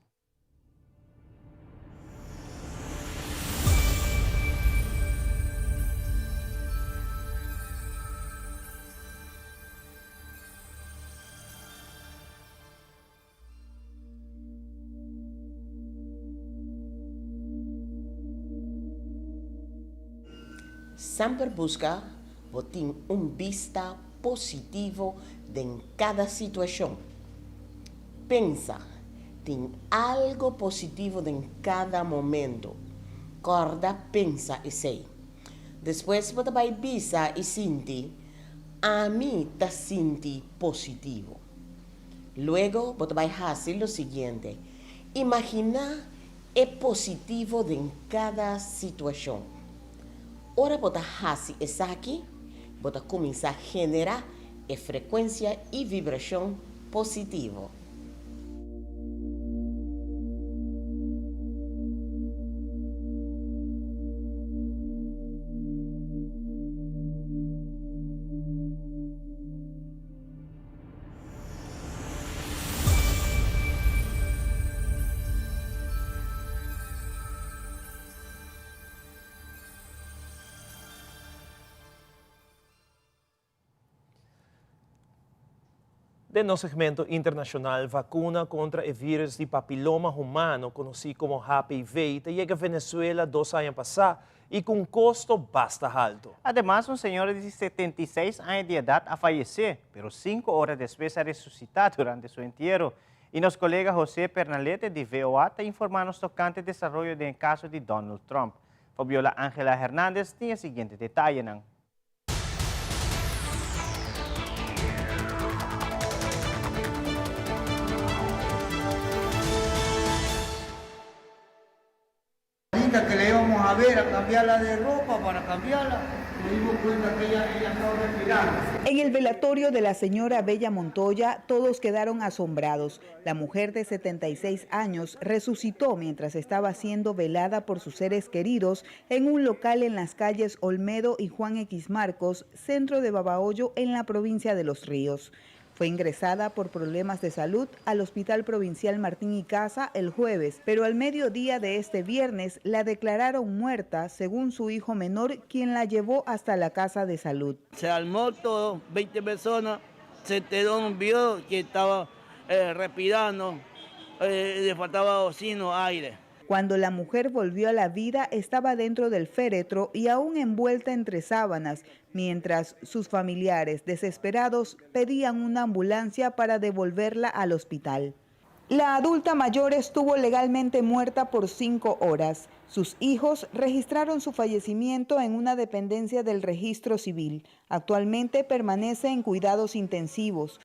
Semper buska bo tin un bista positivo den kada situashon. Pensa, tin algo positivo den kada momento. Kòrda pensa esei. Despues bo ta bai bisa i sinti, Ami ta sinti positivo. Luego bo ta bai hasi lo siguiente, Imaginá e positivo den kada situashon. Ora bo ta hasi esaki, bo ta kuminsá generá e frekuensia i vibrashon positivo. Den nos segmento internacional, vacuna contra e virus di papiloma humano, conoci como HPV, ta yega Venezuela dos aña pasa y cu un costo basta halto. Ademas, un señora di 76 aña di edad a fayece, pero cinco ora despues a resucita durante su entiero. Y nos colega José Pernalete di VOA ta informa nos tocante desaroyo den e caso di Donald Trump. Fabiola Angela Hernandez tin e siguiente detayenan. Que le íbamos a ver, a cambiarla de ropa para cambiarla, nos dimos cuenta que ella, ella estaba respirando. En el velatorio de la señora Bella Montoya, todos quedaron asombrados. La mujer de 76 años resucitó mientras estaba siendo velada por sus seres queridos en un local en las calles Olmedo y Juan X Marcos, centro de Babahoyo, en la provincia de Los Ríos. Fue ingresada por problemas de salud al Hospital Provincial Martín Icaza el jueves, pero al mediodía de este viernes la declararon muerta, según su hijo menor, quien la llevó hasta la casa de salud. Se armó todo, 20 personas, se enteró, vio que estaba eh, respirando, eh, le faltaba oxígeno, aire. Cuando la mujer volvió a la vida estaba dentro del féretro y aún envuelta entre sábanas, mientras sus familiares desesperados pedían una ambulancia para devolverla al hospital. La adulta mayor estuvo legalmente muerta por cinco horas. Sus hijos registraron su fallecimiento en una dependencia del registro civil. Actualmente permanece en cuidados intensivos.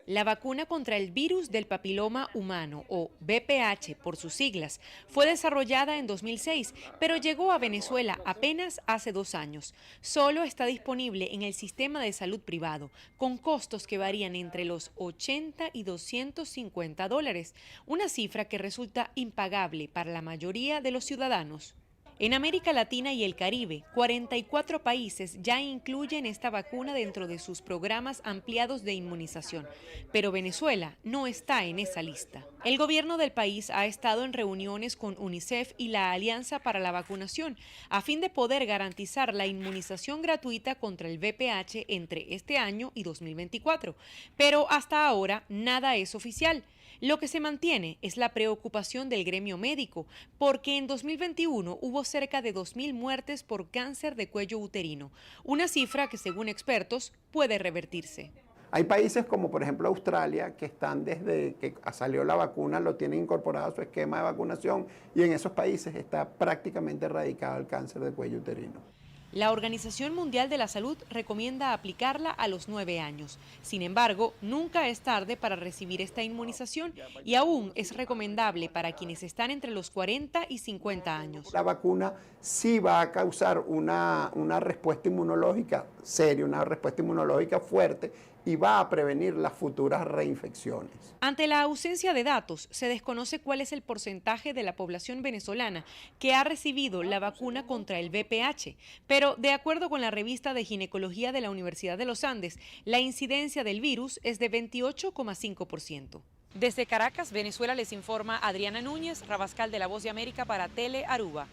La vacuna contra el virus del papiloma humano, o VPH por sus siglas, fue desarrollada en 2006, pero llegó a Venezuela apenas hace dos años. Solo está disponible en el sistema de salud privado, con costos que varían entre los 80 y 250 dólares, una cifra que resulta impagable para la mayoría de los ciudadanos. En América Latina y el Caribe, 44 países ya incluyen esta vacuna dentro de sus programas ampliados de inmunización, pero Venezuela no está en esa lista. El gobierno del país ha estado en reuniones con UNICEF y la Alianza para la Vacunación a fin de poder garantizar la inmunización gratuita contra el VPH entre este año y 2024, pero hasta ahora nada es oficial. Lo que se mantiene es la preocupación del gremio médico, porque en 2021 hubo cerca de 2.000 muertes por cáncer de cuello uterino, una cifra que según expertos puede revertirse. Hay países como por ejemplo Australia que están desde que salió la vacuna, lo tienen incorporado a su esquema de vacunación y en esos países está prácticamente erradicado el cáncer de cuello uterino. La Organización Mundial de la Salud recomienda aplicarla a los nueve años. Sin embargo, nunca es tarde para recibir esta inmunización y aún es recomendable para quienes están entre los 40 y 50 años. La vacuna sí va a causar una, una respuesta inmunológica seria, una respuesta inmunológica fuerte y va a prevenir las futuras reinfecciones. Ante la ausencia de datos, se desconoce cuál es el porcentaje de la población venezolana que ha recibido la vacuna contra el VPH, pero de acuerdo con la revista de Ginecología de la Universidad de los Andes, la incidencia del virus es de 28,5%. Desde Caracas, Venezuela, les informa Adriana Núñez, Rabascal de la Voz de América para Tele Aruba.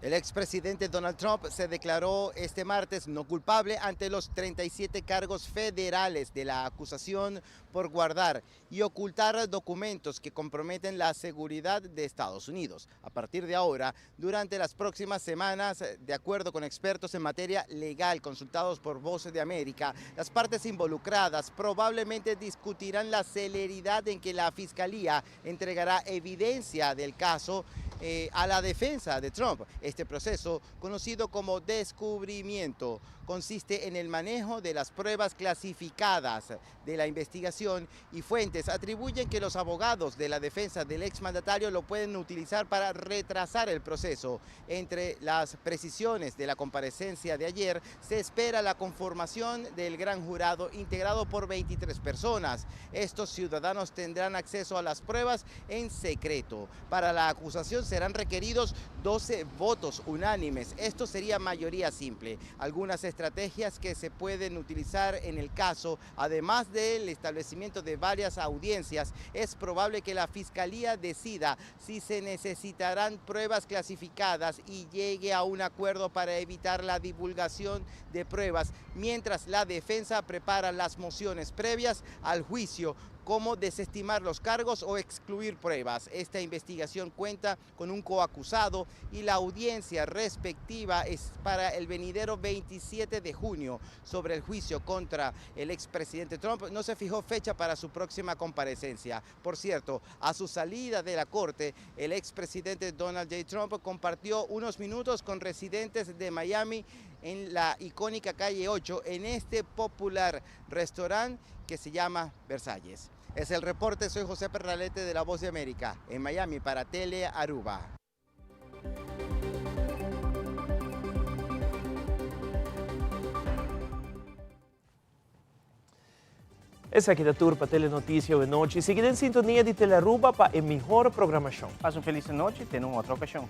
El expresidente Donald Trump se declaró este martes no culpable ante los 37 cargos federales de la acusación por guardar y ocultar documentos que comprometen la seguridad de Estados Unidos. A partir de ahora, durante las próximas semanas, de acuerdo con expertos en materia legal consultados por Voces de América, las partes involucradas probablemente discutirán la celeridad en que la fiscalía entregará evidencia del caso eh, a la defensa de Trump. Este proceso, conocido como descubrimiento, consiste en el manejo de las pruebas clasificadas de la investigación y fuentes atribuyen que los abogados de la defensa del exmandatario lo pueden utilizar para retrasar el proceso. Entre las precisiones de la comparecencia de ayer, se espera la conformación del gran jurado integrado por 23 personas. Estos ciudadanos tendrán acceso a las pruebas en secreto. Para la acusación serán requeridos 12 votos unánimes. Esto sería mayoría simple. Algunas estrategias que se pueden utilizar en el caso, además del establecimiento de varias audiencias, es probable que la fiscalía decida si se necesitarán pruebas clasificadas y llegue a un acuerdo para evitar la divulgación de pruebas, mientras la defensa prepara las mociones previas al juicio como desestimar los cargos o excluir pruebas. Esta investigación cuenta con un coacusado y la audiencia respectiva es para el venidero 27 de junio. Sobre el juicio contra el expresidente Trump no se fijó fecha para su próxima comparecencia. Por cierto, a su salida de la corte, el expresidente Donald J. Trump compartió unos minutos con residentes de Miami en la icónica calle 8 en este popular restaurante que se llama Versalles. Es el reporte, soy José Perralete de La Voz de América, en Miami para Tele Aruba. Esaki ta tur pa Telenoticia awe nochi. Sigui den sintonia di Telearuba pa e mihor programacion. Pasa un feliz nochi, te na un otro ocasion.